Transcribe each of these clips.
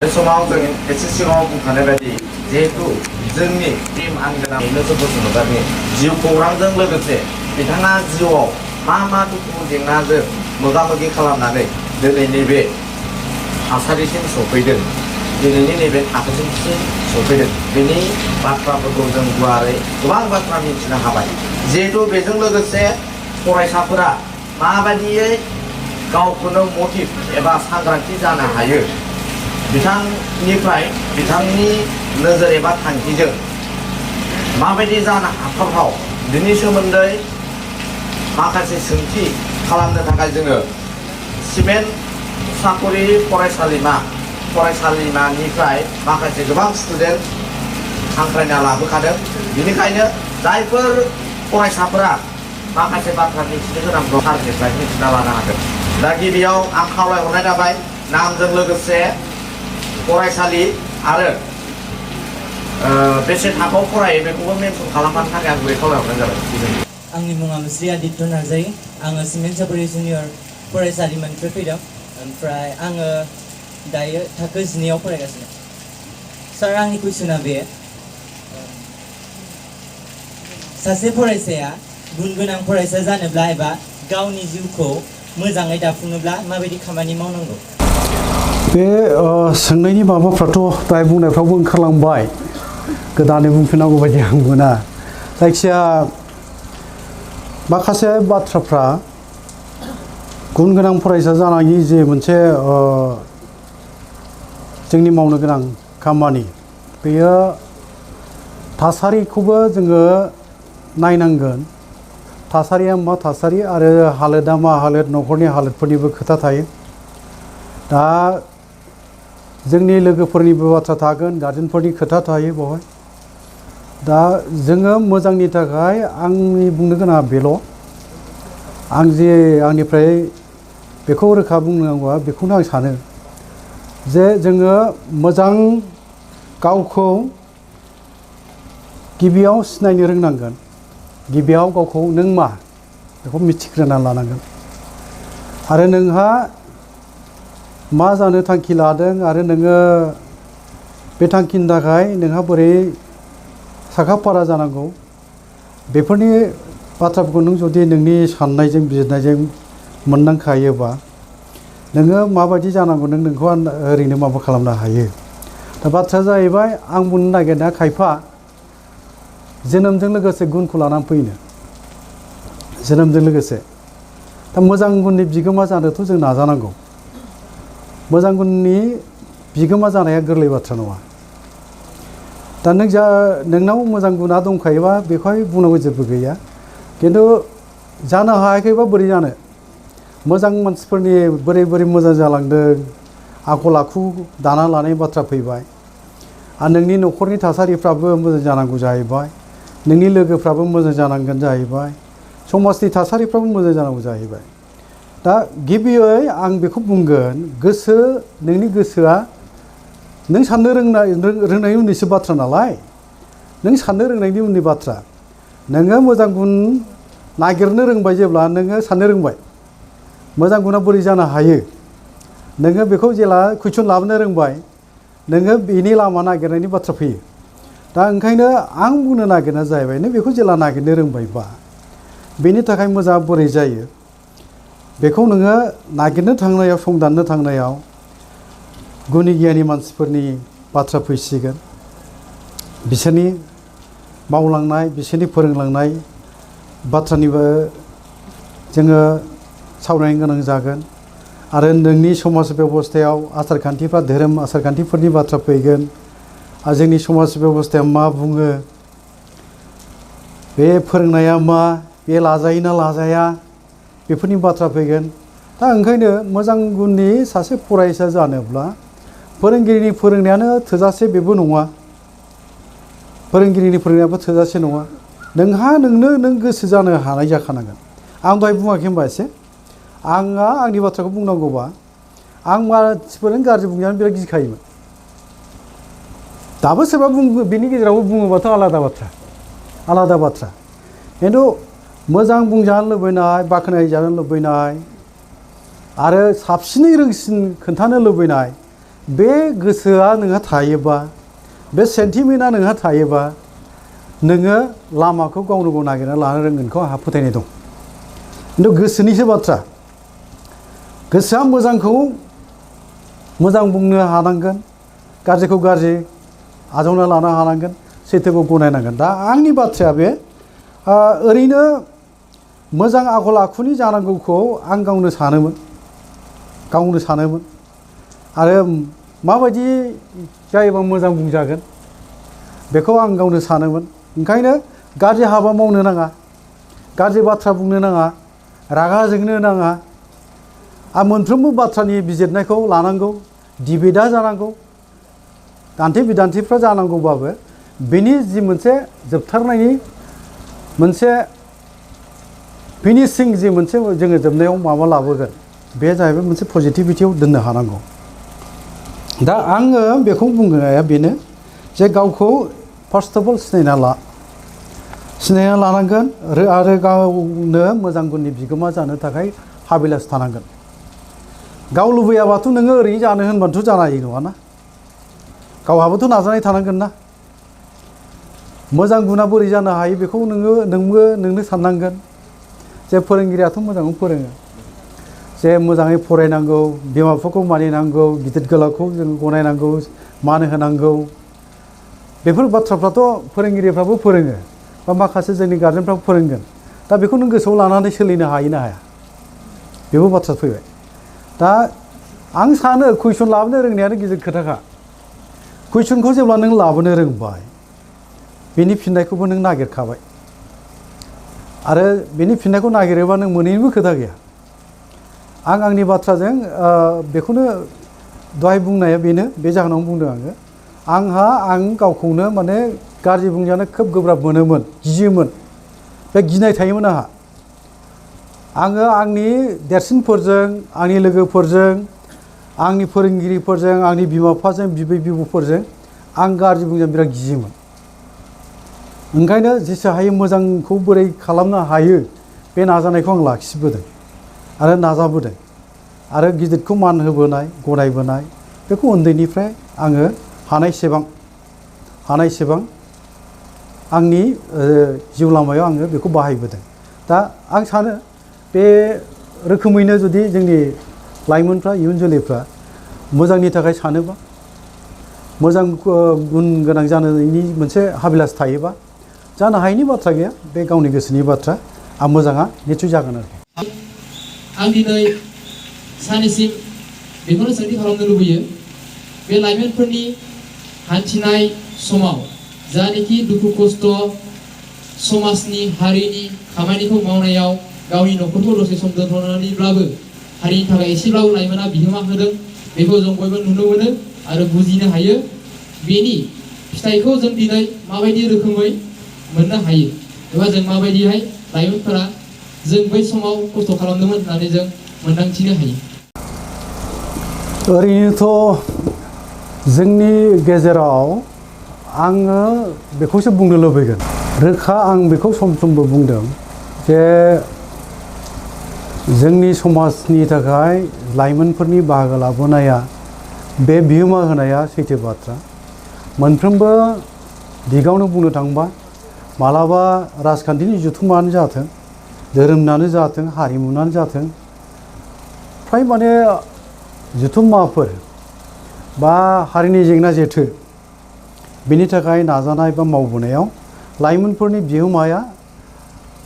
बे समाव जों एसे सिगाङाव बुंखानाय बायदि जिहेतु जोंनि टीम आंगोना इउनुस बसुमतारीनि जिउ खौरांजों लोगोसे बिथाङा जिउआव मा दुखु जेंनाजों मोगा मोगि खालामनानै दिनैनि बे थासारिसिम सफैदों, दिनैनि नैबे थाखोसिम सफैदों, बेनि बाथ्राफोरखौ जों गुवारै गोबां बाथ्रा मिथिनो हाबाय। जिहेतु बेजों लोगोसे फरायसाफोरा माबायदियै गावखौनो मटिभ एबा सांग्रांथि जानो हायो, बिथांनिफ्राय बिथांनि नोजोर एबा थांखिजों माबायदि जानो हाथावथाव बिनि सोमोन्दै माखासे सोंथि खालामनो थाखाय जोङो सिमेन्ट साकरि फरायसालिमानिफ्राय माखासे गोबां स्टुडेन्ट हांख्रायना लाबोखादों। बेनिखायनो जायफोर फरायसाफोरा माखासे बाथ्रा मिथिनो गोनां दं सारनिफ्राय मिथिना लानो हागोन। दा गिबियाव आं खावलायहरनाय जाबाय नामजों लोगोसे फरायसालि आरो बेसे थाखोआव फरायो बेखौबो मेनसन खालामनो थाखाय आं गुरै खावलायहरनाय जाबाय। आंनि मुङा मुस्रि आदित्य नार्जारी। आङो सिमेन्ट सापरि जुनियर फरायसालिमानिफ्राय फैदों। ओमफ्राय आङो दायो थाखो 12आव फरायगासिनो। सार, आंनि कुइसना बे, सासे फरायसाया गुन गोनां फरायसा जानोब्ला एबा गावनि जिउखौ मोजाङै दाफुंनोब्ला माबायदि खामानि मावनांगौ? बे सोंनायनि माबाफ्राथ' दहाय बुंनायफ्रावबो ओंखारलांबाय, गोदानै बुंफिननांगौ बायदि आं मोना। जायखिया माखासे बाथ्राफ्रा गुन गोनां फरायसा जानायनि जे मोनसे जोंनि मावनो गोनां खामानि, बेयो थासारिखौबो जोङो नायनांगोन। थासारिया मा थासारि आरो हालोदा मा हालोद, न'खरनि हालोदफोरनिबो खोथा थायो। दा जोंनि लोगोफोरनिबो बाथ्रा थागोन, गार्जेनफोरनि खोथा थायो बेवहाय। दा जोङो मोजांनि थाखाय आंनि बुंनो गोनाङा बेल', आं जे आंनिफ्राय बेखौ रोखा बुंनांगौआ बेखौनो आं सानो जे जोङो मोजां गावखौ गिबियाव सिनायनो रोंनांगोन। गिबियाव गावखौ नों मा बेखौ मिथिग्रोना लानांगोन। आरो नोंहा मा जानो थांखि लादों आरो नोङो बे थांखिनि थाखाय नोंहा बोरै साखा-फारा जानांगौ, बेफोरनि बाथ्राफोरखौ नों जुदि नोंनि साननायजों बिजिरनायजों मोनदांखायोबा नोङो माबायदि जानांगौ नों नोंखौ ओरैनो माबा खालामनो हायो। दा बाथ्राया जाहैबाय, आं बुंनो नागिरनाया खायफा जोनोमजों लोगोसे गुनखौ लानानै फैनो, जोनोमजों लोगोसे। दा मोजां गुननि बिगोमा जानोथ' जों नाजानांगौ। मोजां गुननि बिगोमा जानाया गोरलै बाथ्रा नङा। दा नोंनाव मोजां गुना दंखायोबा बेखौहाय बुंनांगौ जेबो गैया। खिन्थु जानो हायाखैबा बोरै जानो? मोजां मानसिफोरनि बोरै मोजां जालांदों, आखल आखु दाना लानाय बाथ्रा फैबाय। आरो नोंनि न'खरनि थासारिफ्राबो मोजां जानांगौ जाहैबाय, नोंनि लोगोफ्राबो मोजां जानांगोन जाहैबाय, समाजनि थासारिफ्राबो मोजां जानांगौ जाहैबाय। दा गिबियै आं बेखौ बुंगोन, नोंनि गोसोआ नों साननो रोंनायनि उननिसो बाथ्रा नालाय, नों साननो रोंनायनि उननि बाथ्रा। नोङो मोजां गुन नागिरनो रोंबाय, जेब्ला नोङो साननो रोंबाय मोजां गुना बोरै जानो हायो, नोङो बेखौ जेला कुइसन लाबोनो रोंबाय, नोङो बेनि लामा नागिरनायनि बाथ्रा फैयो। दा ओंखायनो आं बुंनो नागिरनाया जाहैबाय, नों बेखौ जेला नागिरनो रोंबायबा बेनि थाखाय मोजां बोरै जायो बेखौ नोङो नागिरनो थांनायाव, संदाननो थांनायाव गुनि गियानि मानसिफोरनि बाथ्रा फैसिगोन। बिसोरनि मावलांनाय, बिसोरनि फोरोंलांनाय बाथ्रानिबो जोङो सावरायनो गोनां जागोन। आरो नोंनि समाज बेबस्थायाव आसार खान्थिफ्रा, धोरोम आसार खान्थिफोरनि बाथ्रा फैगोन। आरो जोंनि समाज बेबस्थाया मा बुङो, बे फोरोंनाया मा, बे लाजायो ना लाजाया, बेफोरनि बाथ्रा फैगोन। दा ओंखायनो मोजां गुननि सासे फरायसा जानोब्ला फोरोंगिरिनि फोरोंनायानो थोजासे बेबो नङा। फोरोंगिरिनि फोरोंनायाबो थोजासे नङा। नों गोसो जानो हानाय जाखानांगोन। आं दहाय बुङाखै होनबा एसे, आंनि बाथ्राखौ बुंनांगौबा आं मानसिफोरजों गाज्रि बुंजानो बिराद गिखायोमोन। दाबो सोरबा बेनि गेजेरावबो बुङोबाथ' आलादा बाथ्रा। खिन्थु मोजां बुंजानो लुबैनाय, बाख्नायजानो लुबैनाय आरो साबसिनै रोंसिन खोन्थानो लुबैनाय, बे गोसोआ नोंहा थायोबा बे सेन्टिमेन्टआ नोंहा थायोबा नोङो लामाखौ गावनो गाव नागिरना लानो रोंगोनखौ आंहा फोथायनाय दं खिन्थु गोसोनिसो बाथ्रा गोसोआ मोजांखौ मोजां बुंनो हानांगोन गाज्रिखौ गाज्रि आजावना लानो हानांगोन सैथोखौ गनायनांगोन दा आंनि बाथ्राया बे ओरैनो मोजां आखल आखुनि जानांगौखौ आं गावनो सानोमोन आरो माबायदि जायोबा मोजां बुंजागोन बेखौ आं गावनो सानोमोन ओंखायनो गाज्रि हाबा मावनो नाङा गाज्रि बाथ्रा बुंनो नाङा रागा जोंनो नाङा आं मोनफ्रोमबो बाथ्रानि बिजिरनायखौ लानांगौ डिबेटआ जानांगौ दान्थे बिदान्थेफ्रा जानांगौबाबो बेनि जि मोनसे जोबथारनायनि मोनसे फिनिशिं जि मोनसे जोङो जोबनायाव माबा लाबोगोन बे जाहैबाय मोनसे पजिटिभिटियाव दोननो हानांगौ दा आङो बेखौ बुंनाया बेनो जे गावखौ फार्स्ट अफ अल सिनायना लानांगोन आरो गावनो मोजां गुननि बिगोमा जानो थाखाय हाबिलास थानांगोन गाव लुबैयाबाथ' नोङो ओरैनो जानो होनबाथ' जानो हायो नङाना गावहाबोथ' नाजानाय थानांगोन ना मोजां गुना बोरै जानो हायो बेखौ नोंनो साननांगोन जे फोरोंगिरियाथ' मोजाङै फोरोङो जे मोजाङै फरायनांगौ बिमा बिफाखौ मानिनांगौ गिदिर गोलावखौ जों गनायनांगौ मान होनांगौ बेफोर बाथ्राफ्राथ' फोरोंगिरिफ्राबो फोरोङो बा माखासे जोंनि गार्जेनफ्राबो फोरोंगोन दा बेखौ नों गोसोआव लानानै सोलिनो हायो ना हाया बेबो बाथ्रा फैबाय दा आं सानो कुइसन लाबोनो रोंनायानो गिदिर खोथाखा कुइसनखौ जेब्ला नों लाबोनो रोंबाय बेनि फिननायखौबो नों नागिरखाबाय आरो बेनि फिननायखौ नागिरोबा नों मोनैनिबो खोथा गैया आं आंनि बाथ्राजों बेखौनो दहाय बुंनाया बेनो बे जाहोनावनो बुंदों आं गावखौनो माने गाज्रि बुंजानो खोब गोब्राब मोनोमोन गियोमोन बे गिनाय थायोमोन आङो आंनि देरसिनफोरजों आंनि लोगोफोरजों आंनि फोरोंगिरिफोरजों आंनि बिमा बिफाजों बिबै बिबौफोरजों आं गाज्रि बुंजानो बिराद गियोमोन ओंखायनो जेसे हायो मोजांखौ बोरै खालामनो हायो बे नाजानायखौ आं लाखिबोदों आरो नाजाबोदों आरो गिदिरखौ मान होबोनाय गनायबोनाय बेखौ उन्दैनिफ्राय आङो हानायसेबां आंनि जिउ लामायाव आङो बेखौ बाहायबोदों दा आं सानो बे रोखोमैनो जुदि जोंनि लाइमोनफ्रा इयुन जोलैफ्रा मोजांनि थाखाय सानोबा मोजां गुन गोनां जानायनि मोनसे हाबिलास थायोबा जानो हायैनि बाथ्रा गैया बे गावनि गोसोनि बाथ्रा आं मोजाङा निस्सय जागोन आरो आं दिनै सानैसिम बेखौनो सोंथि खालामनो लुबैयो बे लाइमोनफोरनि हान्थिनाय समाव जानेखि दुखु खस्थ समाजनि हारिनि खामानिखौ मावनायाव गावनि न'खरखौ दसे सम दोनथ'नानैब्लाबो हारिनि थाखाय एसेब्लाबो लाइमोना बिहोमा होदों बेखौ जों बयबो नुनो मोनो आरो बुजिनो हायो बेनि फिथाइखौ जों दिनै माबायदि रोखोमै मोननो हायो एबा जों माबायदिहाय लाइमोनफोरा जों बै समाव खस्थ' खालामदोंमोन होननानै जों मोन्दांथिनो हायो ओरैनोथ' जोंनि गेजेराव आङो बेखौसो बुंनो लुबैगोन रोखा आं बेखौ सम समबो बुंदों जे जोंनि समाजनि थाखाय लाइमोनफोरनि बाहागो लाबोनाया बे बिहोमा होनाया सैथो बाथ्रा मोनफ्रोमबो दिगावनो बुंनो थांबा मालाबा राजखान्थिनि जुथुमानो जाथों धोरोमानो जाथों हारिमुनानो जाथों फ्राय माने जुथुमाफोर बा हारिनि जेंना जेथो बेनि थाखाय नाजानाय बा मावबोनायाव लाइमोनफोरनि बिहोमाया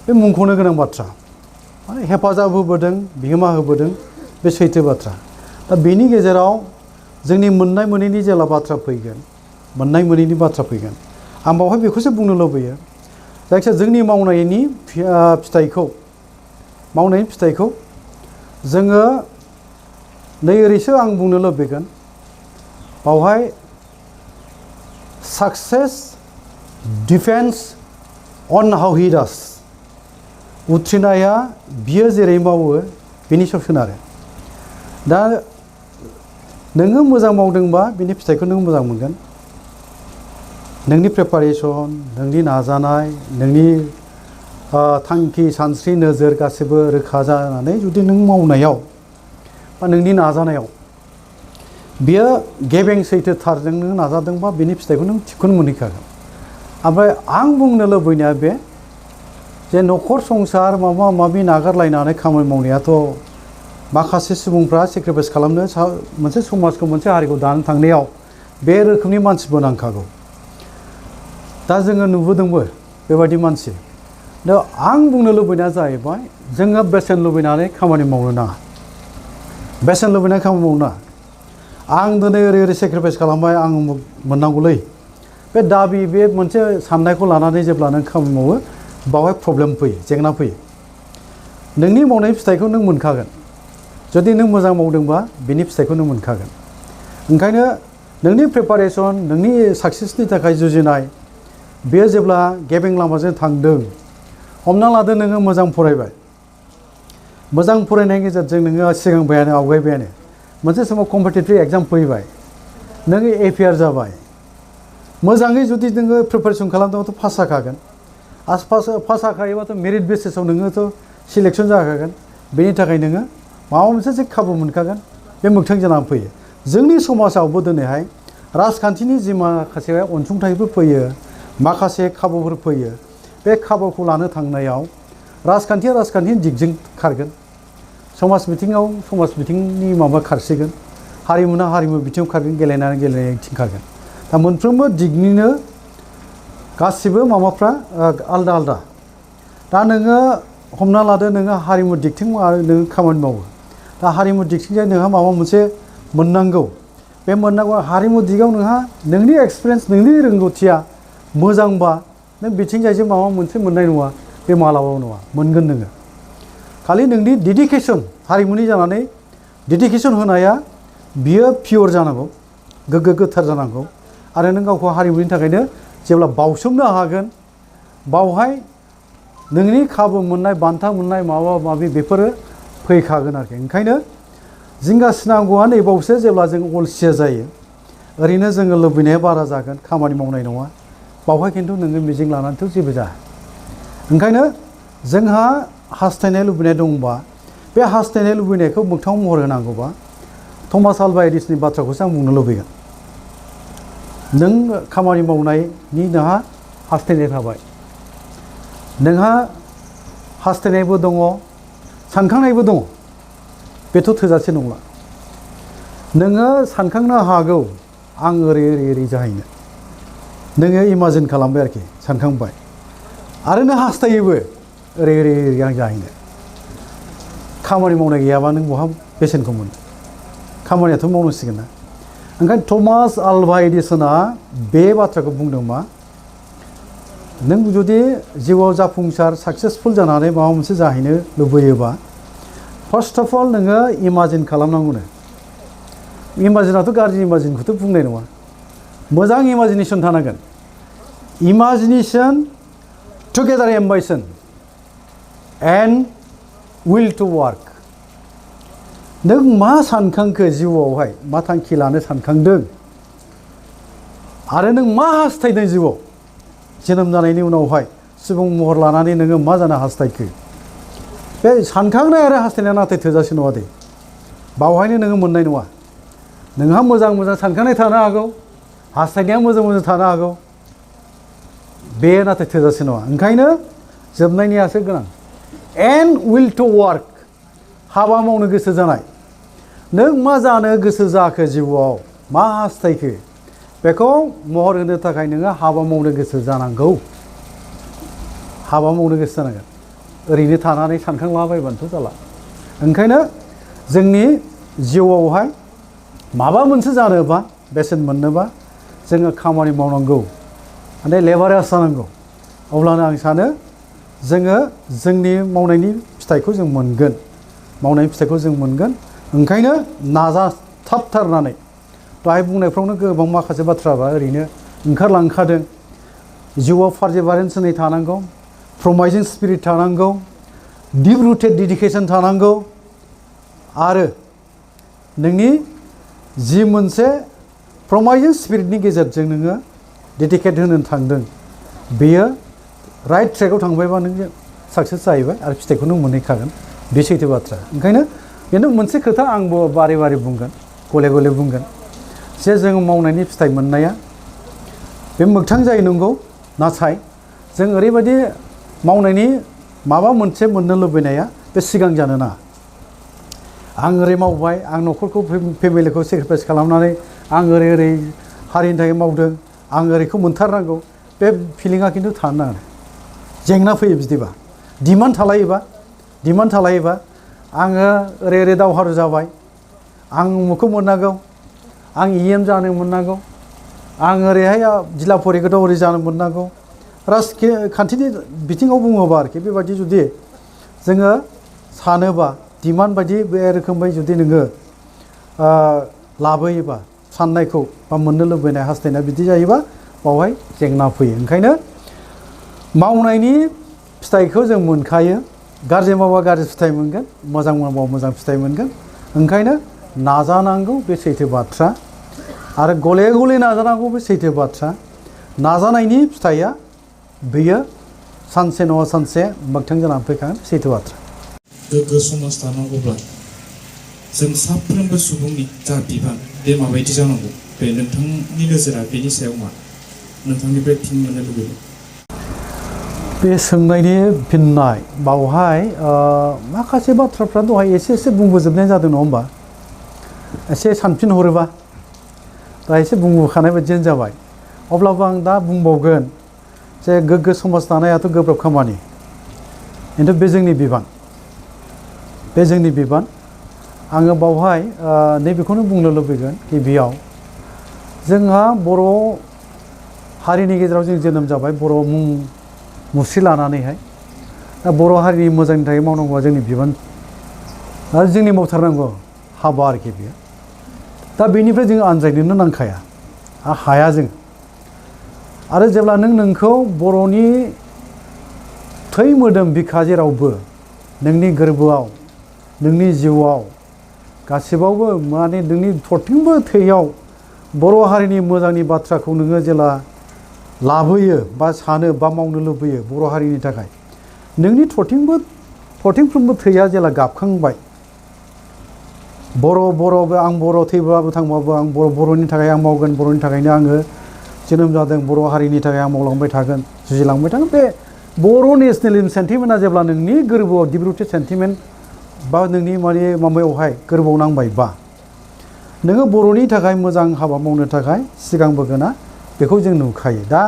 बे मुंख'नो गोनां बाथ्रा माने हेफाजाब होबोदों बिहोमा होबोदों बे सैथो बाथ्रा दा बेनि गेजेराव जोंनि मोननाय मोनैनि जेला बाथ्रा फैगोन मोननाय मोनैनि बाथ्रा फैगोन आं बावहाय बेखौसो बुंनो लुबैयो जायखिजाया जोंनि मावनायनि फिथाइखौ जोङो नै ओरैसो आं बुंनो लुबैगोन बावहाय success depends on how he does उथ्रिनाया बियो जेरै मावो बेनि सायाव सोनारो दा नोङो मोजां मावदोंबा बिनि फिथाइखौ नों मोजां मोनगोन नोंनि प्रिपारेसन नोंनि नाजानाय नोंनि थांखि सानस्रि नोजोर गासैबो रोखा जानानै जुदि नों मावनायाव बा नोंनि नाजानायाव बियो गेबें सैथो थारजों नों नाजादोंबा बिनि फिथाइखौ नों थिखोनो मोनहैखागोन ओमफ्राय आं बुंनो लुबैनाया बे जे न'खर संसार माबा माबि नागारलायनानै खामानि मावनायाथ' माखासे सुबुंफ्रा सेक्रिफाइस खालामनो मोनसे समाजखौ मोनसे हारिखौ दानो थांनायाव बे रोखोमनि मानसिबो नांखागौ दा जोङो नुबोदोंबो बेबायदि मानसि दा आं बुंनो लुबैनाया जाहैबाय जोङो बेसेन लुबैनानै खामानि मावनो नाङा बेसेन लुबैनानै खामानि मावनो नाङा आं दिनै ओरै ओरै सेक्रिफाइस खालामबाय आं मोननांगौलै बे दाबि बे मोनसे साननायखौ लानानै जेब्ला नों खामानि मावो बावहाय प्रब्लेम फैयो जेंना फैयो नोंनि मावनाय फिथाइखौ नों मोनखागोन जुदि नों मोजां मावदोंबा बिनि फिथाइखौ नों मोनखागोन ओंखायनो नोंनि प्रिपारेसन नोंनि साक्सेसनि थाखाय जुजिनाय बेयो जेब्ला गेबें लामाजों थांदों हमना लादो नोङो मोजां फरायबाय मोजां फरायनायनि गेजेरजों नोङो सिगांबायानो आवगायबायानो मोनसे समाव कम्पिटिटिभ एग्जाम फैबाय नोङो एपिआर जाबाय मोजाङै जुदि नोङो प्रिपारेसन खालामदोंबाथ' पास जाखागोन पास जाखायोबाथ' मेरिट बेसिसाव नोङोथ' सिलेक्सन जाखागोन बेनि थाखाय नोङो माबा मोनसे जे खाबु मोनखागोन बे मोगथां जानानै फैयो जोंनि समाजावबो दिनैहाय राजखान्थिनि जि माखासे अनसुंथाइफोर फैयो माखासे खाबुफोर फैयो बे खाबुखौ लानो थांनायाव राजखान्थिया राजखान्थिनि दिगजों खारगोन समाज बिथिङाव समाज बिथिंनि माबा खारसिगोन हारिमुना हारिमु बिथिङाव खारगोन गेलेनानै गेलेनायथिं खारगोन दा मोनफ्रोमबो दिगनिनो गासिबो माबाफ्रा आलदा आलदा दा नोङो हमना लादो नोङो हारिमु दिगथिं नोङो खामानि मावो दा हारिमु दिगथिंजाय नोंहा माबा मोनसे मोननांगौ बे मोननांगौ हारिमु दिगाव नोंहा नोंनि एक्सपिरियेन्स नोंनि रोंगौथिया मोजांबा नों बिथिंजायजों माबा मोनसे मोननाय नङा बे मालाबाबो नङा मोनगोन नोङो खालि नोंनि डेडिकेसन हारिमुनि जानानै डेडिकेसन होनाया बियो पियर जानांगौ गोग्गो गोथार जानांगौ आरो नों गावखौ हारिमुनि थाखायनो जेब्ला बावसोमनो हागोन बावहाय नोंनि खाबु मोननाय बान्था मोननाय माबा माबि बेफोरो फैखागोन आरोखि ओंखायनो जिंगासिनांगौआ नैबावसो जेब्ला जों अलसिया जायो ओरैनो जोङो लुबैनाया बारा जागोन खामानि मावनाय नङा बावहाय खिन्थु नोङो मिजिं लानानैथ' जेबो जाया ओंखायनो जोंहा हास्थायनाय लुबैनाय दंबा बे हास्थायनाय लुबैनायखौ मोगथाङाव महर होनांगौबा थमास आलभा एडिसननि बाथ्राखौसो आं बुंनो लुबैगोन नों खामानि मावनायनि नोंहा हास्थायनाय थाबाय नोंहा हास्थायनायबो दङ सानखांनायबो दङ बेथ' थोजासे नंला नोङो सानखांनो हागौ आं ओरै ओरै ओरै जाहैनो नोङो इमाजिन खालामबाय आरोखि सानखांबाय आरो नों हास्थायोबो ओरै ओरै ओरै आं जाहैनो खामानि मावनाय गैयाबा नों बहा बेसेनखौ मोनो खामानियाथ' मावनांसिगोन ना ओंखायनो थमास आलभा एडिसना बे बाथ्राखौ बुंदों मा नों जुदि जिउआव जाफुंसार साक्सेसफुल जानानै माबा मोनसे जाहैनो लुबैयोबा फार्स्ट अफ अल नोङो इमाजिन खालामनांगौनो इमाजिनाथ' गाज्रि इमाजिनखौथ' बुंनाय नङा मोजां इमाजिनेसन थानांगोन imagination together एम्बाइसन and will two वार्क नों मा सानखांखो जिउआवहाय मा थांखि लानो सानखांदों आरो नों मा हास्थायदों जिउआव जोनोम जानायनि उनावहाय सुबुं महर लानानै नोङो मा जानो हास्थायखो बे सानखांनाय आरो हास्थायनाया नाथाय थोजासे नङा दे बावहायनो नोङो मोननाय नङा नोंहा मोजां मोजां सानखांनाय थानो हागौ हास्थायनाया मोजां मोजां थानो हागौ बे नाथाय थोजासे नङा ओंखायनो जोबनायनियासो गोनां एन्ड विल टु वार्क हाबा मावनो गोसो जानाय नों मा जानो गोसो जाखो जिउआव मा हास्थायखो बेखौ महर होनो थाखाय नोङो हाबा मावनो गोसो जानांगौ हाबा मावनो गोसो जानांगोन ओरैनो थानानै सानखांलाबायबानोथ' जाला ओंखायनो जोंनि जिउआवहाय माबा मोनसे जानोबा बेसेन मोननोबा जोङो खामानि मावनांगौ माने लेबारेज जानांगौ अब्लानो आं सानो जोङो जोंनि मावनायनि फिथाइखौ जों मोनगोन मावनायनि फिथाइखौ जों मोनगोन ओंखायनो नाजाथाबथारनानै दहाय बुंनायफ्रावनो गोबां माखासे बाथ्राबा ओरैनो ओंखारलांखादों जिउआव पारसेभारेन्स होनाय थानांगौ प्रमाइजिं स्पिरिट थानांगौ डिप रुटेड डेडिकेसन थानांगौ आरो नोंनि जि मोनसे प्रमाइजिं स्पिरिटनि गेजेरजों नोङो डेडिकेट होनो थांदों बेयो राइट ट्रेकआव थांबायबा नों साक्सेस जाहैबाय आरो फिथाइखौ नों मोनहैखागोन बे सैथो बाथ्रा ओंखायनो बेनो मोनसे खोथा आंबो बारे बारे बुंगोन गले गले बुंगोन जे जों मावनायनि फिथाइ मोननाया बे मोगथां जायो नंगौ नाथाय जों ओरैबायदि मावनायनि माबा मोनसे मोननो लुबैनाया बे सिगां जानो नाङा आं ओरै मावबाय आं न'खरखौ फेमिलिखौ सेक्रिफाइस खालामनानै आं ओरै हारिनि थाखाय मावदों आं ओरैखौ मोनथारनांगौ बे फिलिंआ खिन्थु थानो नाङा जेंना फैयो बिदिबा डिमान्ड थालायोबा आङो ओरै दावहारु जाबाय आं उमुखौ मोननांगौ आं EM जानो मोननांगौ आं ओरैहाय जिल्ला परिषदआव ओरै जानो मोननांगौ राजखान्थिनि बिथिङाव बुङोबा आरोखि बेबायदि जुदि जोङो सानोबा डिमान्ड बायदि बे रोखोमै जुदि नोङो लाबोयोबा साननायखौ बा मोननो लुबैनाय हास्थायनाय बिदि जायोबा बावहाय जेंना फैयो ओंखायनो मावनायनि फिथाइखौ जों मोनखायो गाज्रि मावबा गाज्रि फिथाइ मोनगोन मोजां मावबा मोजां फिथाइ मोनगोन ओंखायनो नाजानांगौ बे सैथो बाथ्रा आरो गले गले नाजानांगौ बे सैथो बाथ्रा नाजानायनि फिथाइया बेयो सानसे नङा सानसे मोगथां जानानै फैखागोन सैथो बाथ्रा गोग्गो समाज दानांगौब्ला जों साफ्रोमबो सुबुंनि जा बिबान बे माबायदि जानांगौ बे नोंथांनि नोजोरा बेनि सायाव मा नोंथांनिफ्राय फिन मोननो लुबैदों बे सोंनायनि फिननाय बावहाय माखासे बाथ्राफ्रा दहाय एसे बुंबोजोबनाय जादों नङा होमबा एसे सानफिनहरोबा दा एसे बुंबोखानाय बायदियानो जाबाय अब्लाबो आं दा बुंबावगोन जे गोग्गो समाज दानायाथ' गोब्राब खामानि खिन्थु बे जोंनि बिबान आङो बावहाय नैबेखौनो बुंनो लुबैगोन गिबियाव जोंहा बर' हारिनि गेजेराव जों जोनोम जाबाय बर' मुं मुस्रि लानानैहाय दा बर' हारिनि मोजांनि थाखाय मावनांगौआ जोंनि बिबान आरो जोंनि मावथारनांगौ हाबा आरोखि बेयो दा बेनिफ्राय जों आनज्रायनोनो नांखाया हाया जों आरो जेब्ला नोंखौ बर'नि थै मोदोम बिखा जेरावबो नोंनि गोरबोआव नोंनि जिउआव गासिबावबो माने नोंनि थरथिंबो थैयाव बर' हारिनि मोजांनि बाथ्राखौ नोङो जेला लाबोयो बा सानो बा मावनो लुबैयो बर' हारिनि थाखाय नोंनि थरथिंफ्रोमबो थैया जेला गाबखांबाय बर' आं बर' थैब्लाबो थांबाबो आं बर'नि थाखाय आं मावगोन बर'नि थाखायनो आङो जोनोम जादों बर' हारिनि थाखाय आं मावलांबाय थागोन जुजिलांबाय थागोन बे बर' नेसनेलिज्म सेन्टिमेन्टआ जेब्ला नोंनि गोरबोआव डिभलपमेन्ट सेन्टिमेन्ट बा नोंनि माने माबायावहाय गोरबोआव नांबायबा नोङो बर'नि थाखाय मोजां हाबा मावनो थाखाय सिगांबोगोना बेखौ जों नुखायो दा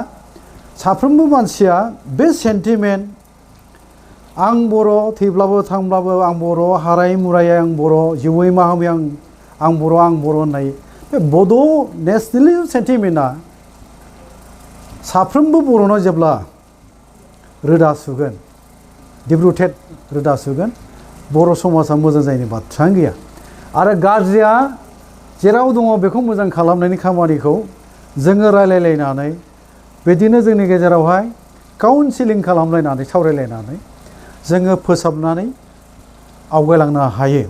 साफ्रोमबो मानसिया बे सेन्टिमेन्ट आं बर' थैब्लाबो थांब्लाबो आं बर' हाराय मुरायै आं बर' जिउयै माहामै आं बर' होननाय बे बड' नेसनेलिज्म सेन्टिमेन्टआ साफ्रोमबो बर'नाव जेब्ला रोदा सुगोन डिभलपमेन्ट रोदा सुगोन बर' समाजा मोजां जायैनि बाथ्रायानो गैया आरो गाज्रिया जेराव दङ बेखौ मोजां खालामनायनि खामानिखौ जोङो रायलायलायनानै बिदिनो जोंनि गेजेरावहाय काउन्सिलिं खालामलायनानै सावरायलायनानै जोङो फोसाबनानै आवगायलांनो हायो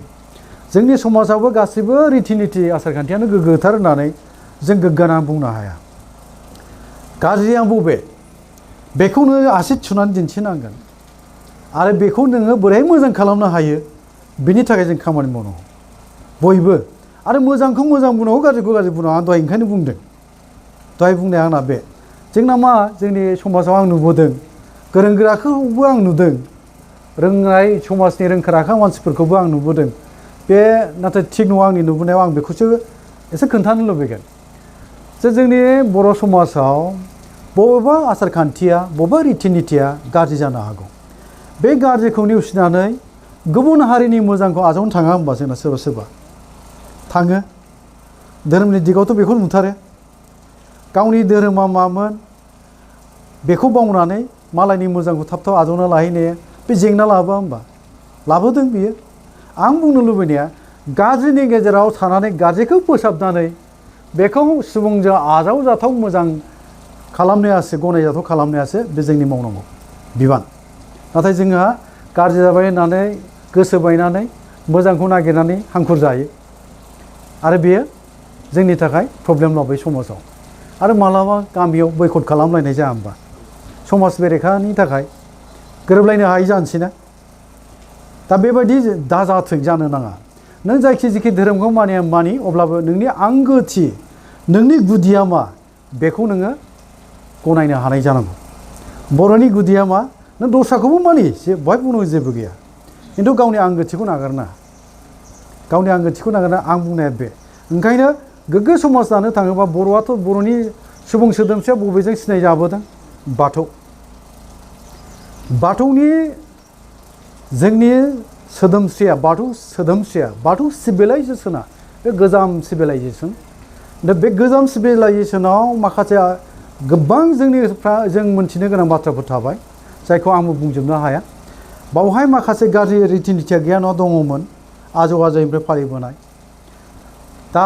जोंनि समाजावबो गासैबो रिति आसारखान्थियानो गोग्गोथार होननानै जों गोग्गानानै बुंनो हाया गाज्रिया बबे बेखौ नोङो आसि थुनानै दिन्थिनांगोन आरो बेखौ नोङो बोरैहाय मोजां खालामनो हायो बिनि थाखाय जों खामानि मावनांगौ बयबो आरो मोजांखौ मोजां बुंनांगौ गाज्रिखौ गाज्रि बुंनांगौ आं दहाय ओंखायनो बुंदों दहाय बुंनाया आंना बे जोंना मा जोंनि समाजाव आं नुबोदों गोरों गोराखौबो आं नुदों रोंनाय समाजनि रोंखा राखा मानसिफोरखौबो आं नुबोदों बे नाथाय थिग नङा आंनि नुबोनायाव आं बेखौसो एसे खोन्थानो लुबैगोन जे जोंनि बर' समाजाव बबेबा आसारखान्थिया बबेबा रिति गाज्रि जानो हागौ बे गाज्रिखौ नेवसिनानै गुबुन हारिनि मोजांखौ आजावनो थाङा होनबा जोंना सोरबा थाङो धोरोमनि दिगावथ' बेखौ नुथारो गावनि धोरोमा मामोन बेखौ बावनानै मालायनि मोजांखौ थाब आजावना लाहैनाया बे जेंना लाबोआ होनबा लाबोदों बियो आं बुंनो लुबैनाया गाज्रिनि गेजेराव थानानै गाज्रिखौ फोसाबनानै बेखौ सुबुंजों आजावजाथाव मोजां खालामनायासो गनायजाथाव खालामनायासो बे जोंनि मावनांगौ बिबान नाथाय जोंहा गाज्रि जाबाय होननानै गोसो बायनानै मोजांखौ नागिरनानै हांखुर जायो आरो बेयो जोंनि थाखाय प्रब्लेम लाबोयो समाजाव आरो मालाबा गामियाव बैकट खालामलायनाय जाया होनबा समाज बेरेखानि थाखाय गोरोबलायनो हायै जानोसै ना दा बेबायदि दाजाथों जानो नाङा नों जायखि धोरोमखौ मानि अब्लाबो नोंनि आंगोथि नोंनि गुदिया मा बेखौ नोङो गनायनो हानाय जानांगौ बर'नि गुदिया मा नों दस्राखौबो मानि बहाय बुंनो जेबो गैया खिन्थु गावनि आंगोथिखौ नागारना गावनि आंगोथिखौ नागारना आं बुंनाया बे ओंखायनो गोग्गो समाज दानो थाङोबा बर'आथ' बर'नि सुबुं सोदोमस्रिया बबेजों सिनाय जाबोदों बाथौ बाथौनि जोंनि सोदोमस्रिया बाथौ सिभिलाइजेसना बे गोजाम सिभिलाइजेसन दा बे गोजाम सिभिलाइजेसनाव माखासे गोबां जों मोनथिनो गोनां बाथ्राफोर थाबाय जायखौ आंबो बुंजोबनो हाया बावहाय माखासे गाज्रि रिति-नितिया गियाना दङमोन आजौ आजैनिफ्राय फालिबोनाय दा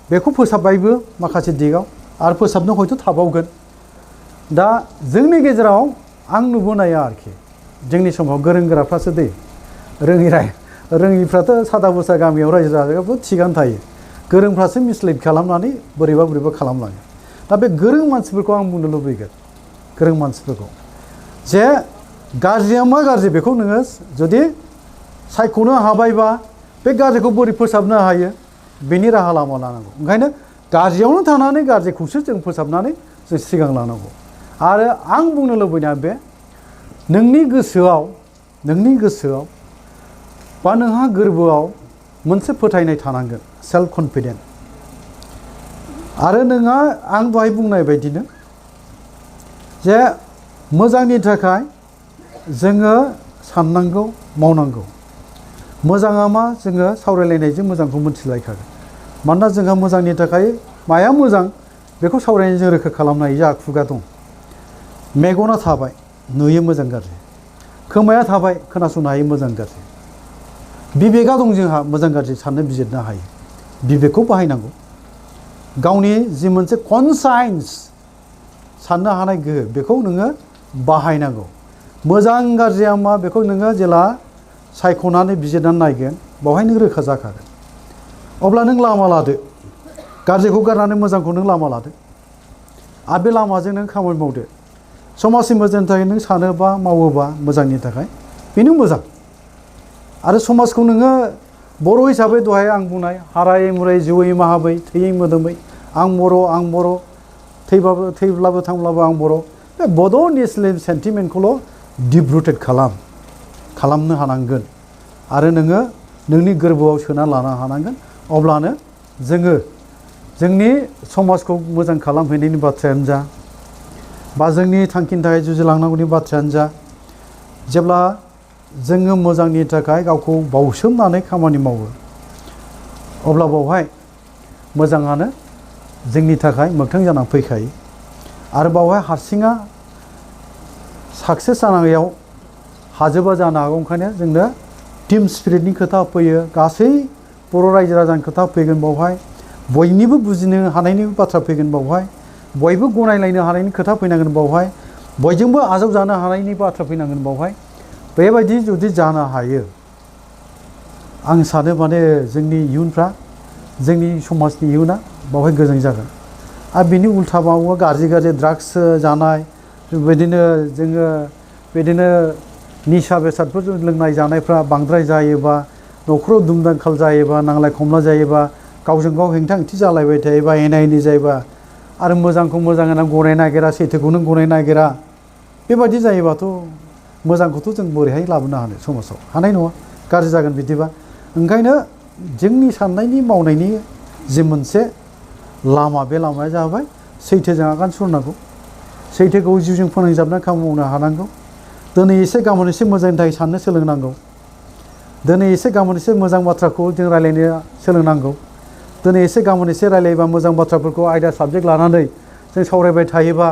बेखौ फोसाबबायबो माखासे दिगाव आरो फोसाबनो हयथ' थाबावगोन दा जोंनि गेजेराव आं नुबोनाया आरोखि जोंनि समाव गोरों गोराफ्रासो दै रोङिफ्राथ' सादा बुसा गामियाव रायजो जाजायाबो थिगानो थायो गोरोंफ्रासो मिसलिड खालामनानै बोरैबा खालामलाङो दा बे गोरों मानसिफोरखौ आं बुंनो लुबैगोन गोरों मानसिफोरखौ जे गाज्रिया मा गाज्रि बेखौ नोङो जुदि सायख'नो हाबायबा बे गाज्रिखौ बोरै फोसाबनो हायो बेनि राहा लामा लानांगौ ओंखायनो गाज्रियावनो थानानै गाज्रिखौसो जों फोसाबनानै जों सिगां लानांगौ आरो आं बुंनो लुबैनाया बे नोंनि गोसोआव बा नोंहा गोरबोआव मोनसे फोथायनाय थानांगोन सेल्फ कनफिडेन्ट आरो नोंहा आं दहाय बुंनाय बायदिनो जे मोजांनि थाखाय जोङो साननांगौ मावनांगौ मोजाङा मा जोङो सावरायलायनायजों मोजांखौ मोनथिलायखागोन मानोना जोंहा मोजांनि थाखाय माया मोजां बेखौ सावरायनायजों रोखा खालामनाय जा खुगा दं मेगना थाबाय नुयो मोजां गाज्रि खोमाया थाबाय खोनासंनो हायो मोजां गाज्रि बिबेका दं जोंहा मोजां गाज्रि साननो बिजिरनो हायो बिबेकखौ बाहायनांगौ गावनि जि मोनसे कनसाइन्स साननो हानाय गोहो बेखौ नोङो बाहायनांगौ मोजां गाज्रिया मा बेखौ नोङो जेला सायख'नानै बिजिरनानै नायगोन बावहाय नों रोखा जाखागोन अब्ला नों लामा लादो गाज्रिखौ गारनानै मोजांखौ नों लामा लादो आरो बे लामाजों नों खामानि मावदो समाजनि मोजांनि थाखाय नों सानोबा मावोबा मोजांनि थाखाय बेनो मोजां आरो समाजखौ नोङो बर' हिसाबै दहाय आं बुंनाय हारायै मुरायै जिउयै माहाबै थैयै मोदोमै आं बर' थैब्लाबो थांब्लाबो आं बर' बे बड' नेसनेल सेन्टिमेन्टखौल' डिप रुटेड खालामनो हानांगोन आरो नोङो नोंनि गोरबोआव सोना लानो हानांगोन अब्लानो जोङो जोंनि समाजखौ मोजां खालामहैनायनि बाथ्रायानो जा बा जोंनि थांखिनि थाखाय जुजिलांनांगौनि बाथ्रायानो जा जेब्ला जोङो मोजांनि थाखाय गावखौ बावसोमनानै खामानि मावो अब्ला बावहाय मोजाङानो जोंनि थाखाय मोगथां जानानै फैखायो आरो बावहाय हारसिङा साक्सेस जानायाव हाजोबा जानो हागौ ओंखायनो जोंनो टीम स्पिरिटनि खोथा फैयो गासै बर' रायजो राजानि खोथा फैगोन बावहाय बयनिबो बुजिनो हानायनि बाथ्रा फैगोन बावहाय बयबो गनायलायनो हानायनि खोथा फैनांगोन बावहाय बयजोंबो आजावजानो हानायनि बाथ्रा फैनांगोन बावहाय बेबायदि जुदि जानो हायो आं सानो माने जोंनि इयुनफ्रा जोंनि समाजनि इयुना बावहाय गोजों जागोन आरो बिनि उल्था मावो गाज्रि ड्राग्स जानाय बेबायदिनो जोङो बिदिनो निसा बेसादफोर लोंनाय जानायफ्रा बांद्राय जायोबा न'खराव दुमदांखाल जायोबा नांलाय खमला जायोबा गावजों गाव हेंथा हेंथि जालायबाय थायोबा एना एनि जायोबा आरो मोजांखौ मोजां होनना गनायनो नागिरा सैथोखौ नों गनायनो नागिरा बेबायदि जायोबाथ' मोजांखौथ' जों बोरैहाय लाबोनो हानो समाजाव हानाय नङा गाज्रि जागोन बिदिबा ओंखायनो जोंनि साननायनि मावनायनि जि मोनसे लामा बे लामाया जाबाय सैथोजों आगान सुरनांगौ सैथोखौ जिउजों फोनांजाबनानै खामानि मावनो हानांगौ दिनै एसे गाबोन एसे मोजांनि थाखाय साननो सोलोंनांगौ दिनै एसे गाबोन एसे मोजां बाथ्राखौ जों रायलायनो सोलोंनांगौ दिनै एसे गाबोन एसे रायलायोबा मोजां बाथ्राफोरखौ आयदा साबजेक्ट लानानै जों सावरायबाय थायोबा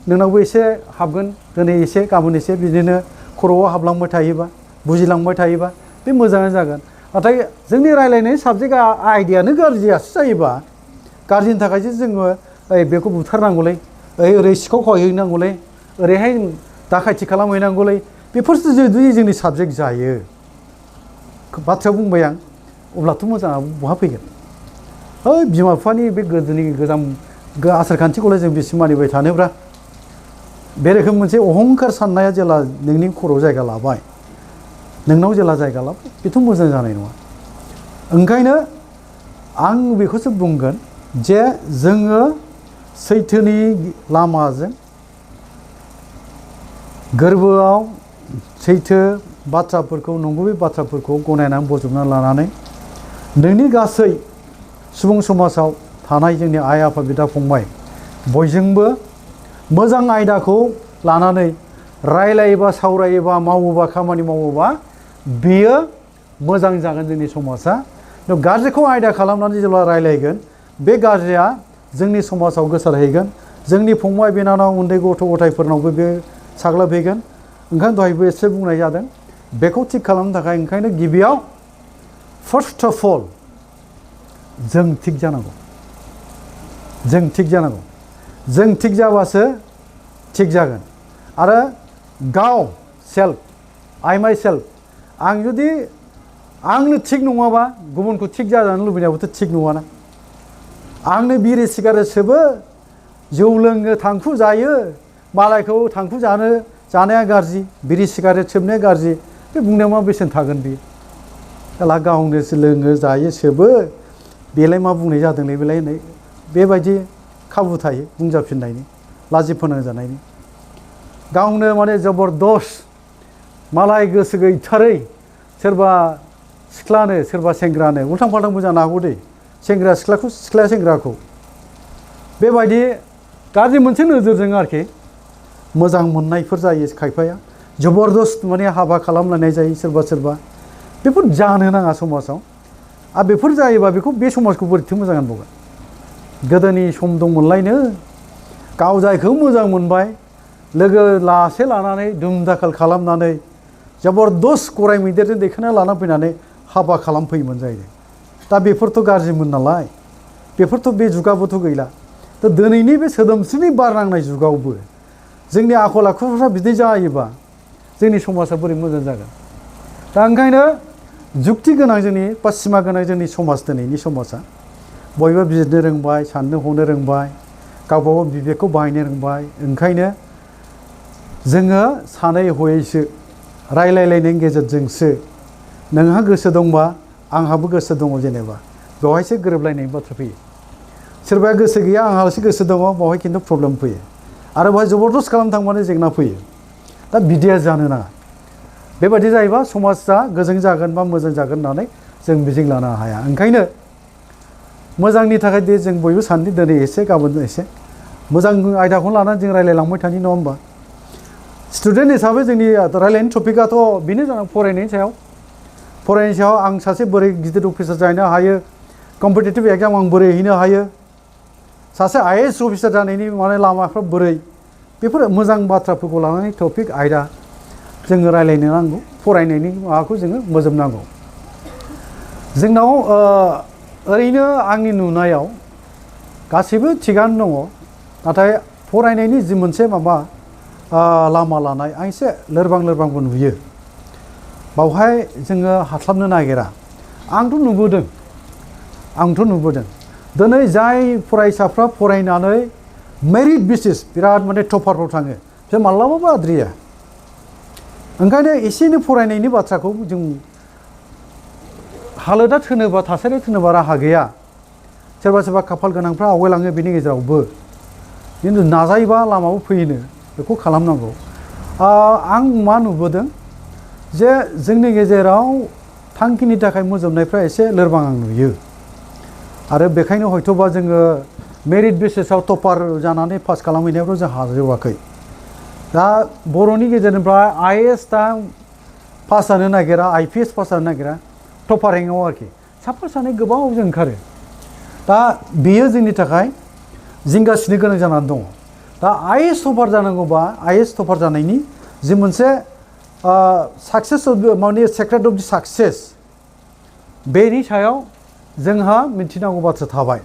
नोंनावबो एसे हाबगोन दिनै एसे गाबोन एसे बिदिनो खर'आव हाबलांबाय थायोबा बुजिलांबाय थायोबा बे मोजाङानो जागोन नाथाय जोंनि रायलायनाय साबजेक्ट आयदायानो गाज्रियासो जायोबा गाज्रिनि थाखायसो जोङो बेखौ बुथारनांगौलै ओरै सिखाव खावहैनांगौलै ओरैहाय दाखायथि खालामहैनांगौलै बेफोरसो जुदि जोंनि साबजेक्ट जायो बाथ्रायाव बुंबाय आं अब्लाथ' मोजाङा बहा फैगोन बिमा बिफानि बे गोदोनि गोजाम आसार खान्थिखौलाय जों बेसे मानिबाय थानोब्रा बे रोखोम मोनसे अहंखार साननाया जेला नोंनि खर'आव जायगा लाबाय नोंनाव जेला जायगा लाबाय बेथ' मोजां जानाय नङा ओंखायनो आं बेखौसो बुंगोन जे जोङो सैथोनि लामाजों गोरबोआव सैथो बाथ्राफोरखौ नंगुबै बाथ्राफोरखौ गनायनानै बजबना लानानै नोंनि गासै सुबुं समाजाव थानाय जोंनि आइ आफा बिदा फंबाय बयजोंबो मोजां आयदाखौ लानानै रायलायोबा सावरायोबा मावोबा खामानि मावोबा बेयो मोजां जागोन जोंनि समाजा गाज्रिखौ आयदा खालामनानै जेब्ला रायलायगोन बे गाज्रिया जोंनि समाजाव गोसारहैगोन जोंनि फंबाय बिनानाव उन्दै गथ' गथायफोरनावबो बे साग्लोबहैगोन ओंखायनो दहायबो एसे बुंनाय जादों बेखौ थिग खालामनो थाखाय ओंखायनो गिबियाव फार्स्ट अफ अल जों थिग जानांगौ जों थिग जानांगौ जों थिग जाबासो थिग जागोन आरो गाव सेल्फ आइ माइ सेल्फ आं जुदि आंनो थिग नङाबा गुबुनखौ थिग जाजानो लुबैनायाबोथ' थिग नङाना आंनो बिरि सिगारेट सोबो जौ लोङो थांखु जायो मालायखौ थांखु जानाया गाज्रि बिरि सिगारेट सोबनाया गाज्रि बे बुंनायाव मा बेसेन थागोन बे ला गावनो लोङो जायो सोबो बेलाय मा बुंनाय जादोंलै बेलाय बेबायदि खाबु थायो बुंजाफिननायनि लाजि फोनांजानायनि गावनो माने जबरदस्त मालाय गोसो गैथारै सोरबा सिख्लानो सोरबा सेंग्रानो उल्थां फाल्थांबो जानो हागौ दै सेंग्रा सिख्लाखौ सिख्लाया सेंग्राखौ बेबायदि गाज्रि मोनसे नोजोरजों आरोखि मोजां मोननायफोर जायो खायफाया जबरदस्त माने हाबा खालामलायनाय जायो सोरबा सोरबा बेफोर जानो नाङा समाजाव आरो बेफोर जायोबा बेखौ बे समाजखौ बोरैथो मोजां होनबावगोन गोदोनि सम दंमोनलायनो गाव जायखौ मोजां मोनबाय लोगो लासे लानानै दुम दाखाल खालामनानै जबरदस्त गराय मैदेरजों दैखांना लाना फैनानै हाबा खालामफैयोमोन जाहैदों दा बेफोरथ' गाज्रिमोन नालाय बेफोरथ' बे जुगाबोथ' गैला दा दिनैनि बे सोदोमस्रिनि बार नांनाय जुगावबो जोंनि आखल आखुफ्रा बिदि जायोबा जोंनि समाजा बोरै मोजां जागोन दा ओंखायनो जुक्ति गोनां जोंनि बा सिमा गोनां जोंनि समाज दिनैनि समाजा बयबो बिजिरनो रोंबाय साननो हनो रोंबाय गावबा गाव बिबेकखौ बाहायनो रोंबाय ओंखायनो जोङो सानै हयैसो रायलायलायनायनि गेजेरजोंसो नोंहा गोसो दंबा आंहाबो गोसो दङ जेनेबा बेवहायसो गोरोबलायनायनि बाथ्रा फैयो सोरबाया गोसो गैया आंहासो गोसो दङ बेवहाय खिन्थु प्रब्लेम फैयो आरो बेवहाय जबरदस्त खालामनो थांबानो जेंना फैयो दा बिदिया जानो नाङा बेबायदि जायोबा समाजा गोजों जागोन बा मोजां जागोन होननानै जों मिजिं लानो हाया ओंखायनो मोजांनि थाखाय दे जों बयबो सानदि दिनै एसे गाबोन एसे मोजां आयदाखौनो लानानै जों रायलायलांबाय थानि नङा होमबा स्टुडेन्ट हिसाबै जोंनि रायलायनायनि टपिकआथ' बेनो जादों फरायनायनि सायाव आं सासे बोरै गिदिर अफिसार जानो हायो कम्पिटिटिभ एग्जाम आं बोरै हैनो हायो सासे IAS अफिसार जानायनि माने लामाफ्रा बोरै बेफोर मोजां बाथ्राफोरखौ लानानै टपिक आयदा जोङो रायलायनो नांगौ फरायनायनि माबाखौ जोङो मोजोबनांगौ जोंनाव ओरैनो आंनि नुनायाव गासैबो थिगानो दङ नाथाय फरायनायनि जि मोनसे माबा लामा लानाय आं एसे लोरबांबो नुयो बावहाय जोङो हास्लाबनो नागिरा आंथ' नुबोदों दिनै जाय फरायसाफ्रा फरायनानै मेरिट बेसिस बिराद माने टपारफ्राव थाङो बे माब्लाबाबो आद्रिया ओंखायनो एसे एनै फरायनायनि बाथ्राखौ जों हालोदा थोनोबा थासारिया थोनोबा राहा गैया सोरबा खाफाल गोनांफ्रा आवगायलाङो बेनि गेजेरावबो खिन्थु नाजायोबा लामाबो फैयोनो बेखौ खालामनांगौ आं मा नुबोदों जे जोंनि गेजेराव थांखिनि थाखाय मोजोबनायफ्रा एसे लोरबां आं नुयो आरो बेखायनो हयथ'बा जोङो मेरिट बेसिसाव टपार जानानै पास खालामहैनायावथ' जों हाजोबाखै दा बर'नि गेजेरनिफ्राय IAS दा पास जानो नागिरा IPS पास जानो नागिरा टपार रेंकआव आरोखि साफा सानै गोबाव जों ओंखारो दा बेयो जोंनि थाखाय जिंगासिनो गोनां जानानै दङ दा IAS टपार जानांगौबा IAS टपार जानायनि जि मोनसे साक्सेस माने सेक्रेट अफ दि साक्सेस बेनि सायाव जोंहा मिथिनांगौ बाथ्रा थाबाय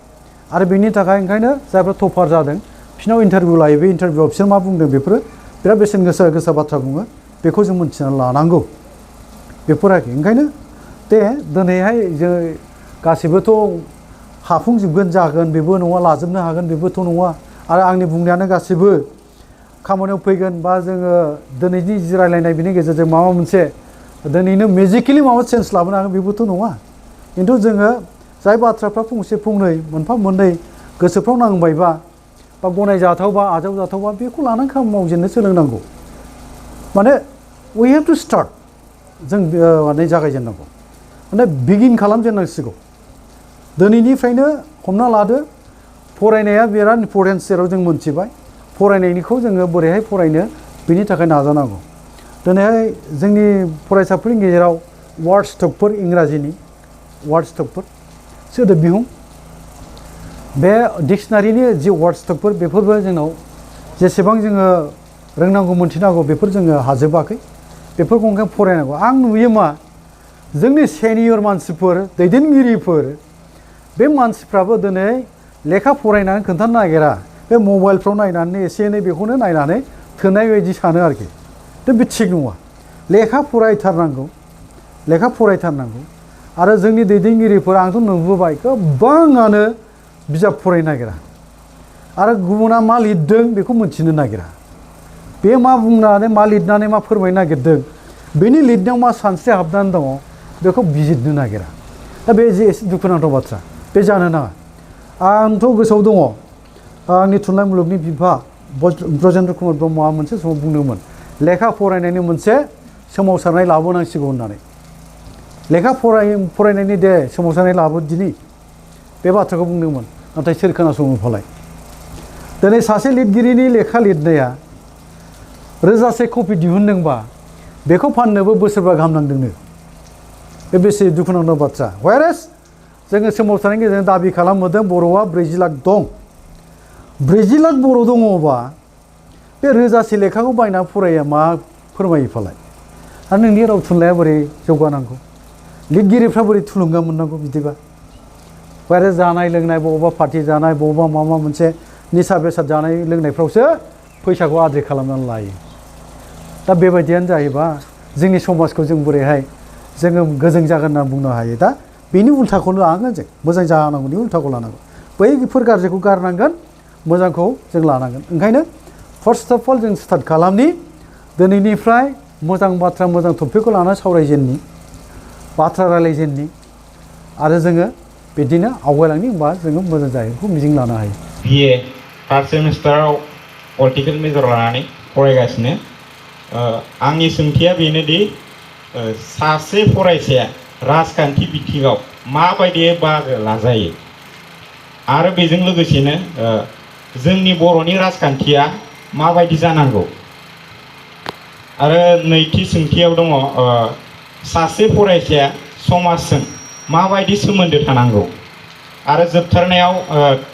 आरो बेनि थाखाय ओंखायनो जायफ्रा टपार जादों बिसोरनाव इन्टारभिउ लायो बे इन्टारभिउआव बिसोर मा बुंदों बेफोरो बिराद बेसेन गोसा बाथ्रा बुङो बेखौ जों मिथिनानै लानांगौ बेफोर आरोखि ओंखायनो दे दिनैहाय जों गासिबोथ' हाफुंजोबगोन जागोन बेबो नङा लाजोबनो हागोन बेबोथ' नङा आरो आंनि बुंनायानो गासिबो खामानियाव फैगोन बा जोङो दिनैनि जि रायलायनाय बिनि गेजेरजों माबा मोनसे दिनैनो मेजिकेलि माबा चेन्ज लाबोनो हागोन बेबोथ' नङा खिन्थु जोङो जाय बाथ्राफ्रा फंसे फंनै मोनफा मोननै गोसोफ्राव नांबायबा बा गनायजाथावबा आजावजाथावबा बेखौ लानानै खामानि मावजेननो सोलोंनांगौ माने वी हेभ टु स्टार्ट जों माने जागायजेननांगौ माने बिगिन खालामजेननांसिगौ दिनैनिफ्रायनो हमना लादो फरायनाया बिराद इम्परटेन्ट जेराव जों मोनथिबाय फरायनायनिखौ जोङो बोरैहाय फरायनो बिनि थाखाय नाजानांगौ दिनैहाय जोंनि फरायसाफोरनि गेजेराव वार्ड स्टकफोर इंराजिनि वार्ड स्टकफोर सोदोब बिहुं बे डिक्सनारिनि जि वार्ड स्टकफोर बेफोरबो जोंनाव जेसेबां जोङो रोंनांगौ मोनथिनांगौ बेफोर जोङो हाजोबाखै बेफोरखौ ओंखायनो फरायनांगौ आं नुयो मा जोंनि सेनियर मानसिफोर दैदेनगिरिफोर बे मानसिफ्राबो दिनै लेखा फरायनानै खोन्थानो नागिरा बे मबाइलफ्राव नायनानै एसे एनै बेखौनो नायनानै थोनाय बायदि सानो आरोखि बे थिग नङा लेखा फरायथारनांगौ आरो जोंनि दैदेनगिरिफोर आंथ' नुबोबाय गोबाङानो बिजाब फरायनो नागिरा आरो गुबुना मा लिरदों बेखौ मोनथिनो नागिरा बे मा बुंनानै मा लिरनानै मा फोरमायनो नागिरदों बेनि लिरनायाव मा सानस्रि हाबनानै दङ बेखौ बिजिरनो नागिरा दा बे जे एसे दुखुनांथाव बाथ्रा बे जानो नाङा आंथ' गोसोआव दङ आंनि थुनलाइ मुलुगनि बिफा ब्रजेन्द्र कुमार ब्रह्मआ मोनसे समाव बुंदोंमोन लेखा फरायनायनि मोनसे सोमावसारनाय लाबोनांसिगौ होननानै लेखा फरायनायनि दे सोमावसारनाय लाबोदिनि बे बाथ्राखौ बुंदोंमोन नाथाय सोर खोनासङो फालाय दिनै सासे लिरगिरिनि लेखा लिरनाया रोजासे कपि दिहुनदोंबा बेखौ फाननोबो बोसोरबा गाहाम नांदोंनो बे बेसे दुखुनांथाव बाथ्रा व्हेरेस जोङो सोमावसारनायनि गेजेरजों दाबि खालामबोदों बर'आ 40 लाख दं 40 लाख बर' दङबा बे रोजासे लेखाखौ बायना फराया मा फोरमायो फालाय आरो नोंनि राव थुनलाइया बोरै जौगानांगौ लिरगिरिफ्रा बोरै थुलुंगा मोननांगौ बिदिबा व्हेरेस जानाय लोंनाय बबावबा पार्टि जानाय बबावबा माबा मोनसे निसा बेसाद जानाय लोंनायफ्रावसो फैसाखौ आद्रि खालामनानै लायो दा बेबायदियानो जायोबा जोंनि समाजखौ जों बोरैहाय जोङो गोजों जागोन होनना बुंनो हायो दा बेनि उल्थाखौनो लानांगोन जों मोजां जानांगौनि उल्थाखौ लानांगौ बैफोर गाज्रिखौ गारनांगोन मोजांखौ जों लानांगोन ओंखायनो फार्स्ट अफ अल जों स्टार्ट खालामनि दिनैनिफ्राय मोजां बाथ्रा मोजां टपिकखौ लानानै सावरायजेननि बाथ्रा रायलायजेननि आरो जोङो बिदिनो आवगायलांनि होनबा जोङो मोजां जागोनखौ मिजिं लानो हायो BA थार्ड सेमिस्टाराव पलिटिकेल मेजर लानानै फरायगासिनो आंनि सोंथिया बेनोदि सासे फरायसाया राजखान्थि बिथिङाव माबायदि बाहागो लाजायो आरो बेजों लोगोसेनो जोंनि बर'नि राजखान्थिया माबायदि जानांगौ आरो नैथि सोंथियाव दङ सासे फरायसाया समाजजों माबायदि सोमोन्दो थानांगौ आरो जोबथारनायाव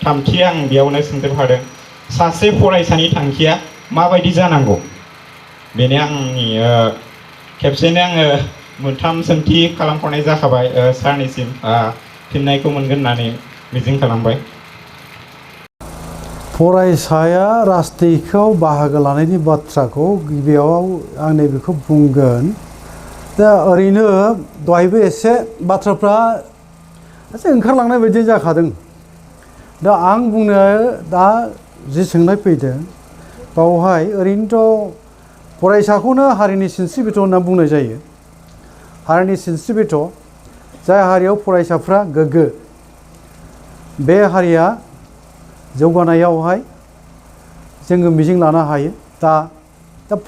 थामथि आं बेयावनो सोंदेरफादों सासे फरायसानि थांखिया माबायदि जानांगौ बेनो आंनि खेबसेनो आङो मोनथाम सोंथि खालामहरनाय जाखाबाय सारनिसिम फिननायखौ मोनगोन होननानै मिजिं खालामबाय फरायसाया राजनितिकआव बाहागो लानायनि बाथ्राखौ गिबियाव आं नैबेखौ बुंगोन दा ओरैनो दहायबो एसे बाथ्राफ्रा एसे ओंखारलांनाय बायदि जाखादों दा आं बुंनो दा जि सोंनाय फैदों बावहाय ओरैनोथ' फरायसाखौनो हारिनि सिनस्रि बेथ' होनना बुंनाय जायो हारिनि सिनस्रि बेथ' जाय हारियाव फरायसाफ्रा गोग्गो बे हारिया जौगानायावहाय जोङो मिजिं लानो हायो दा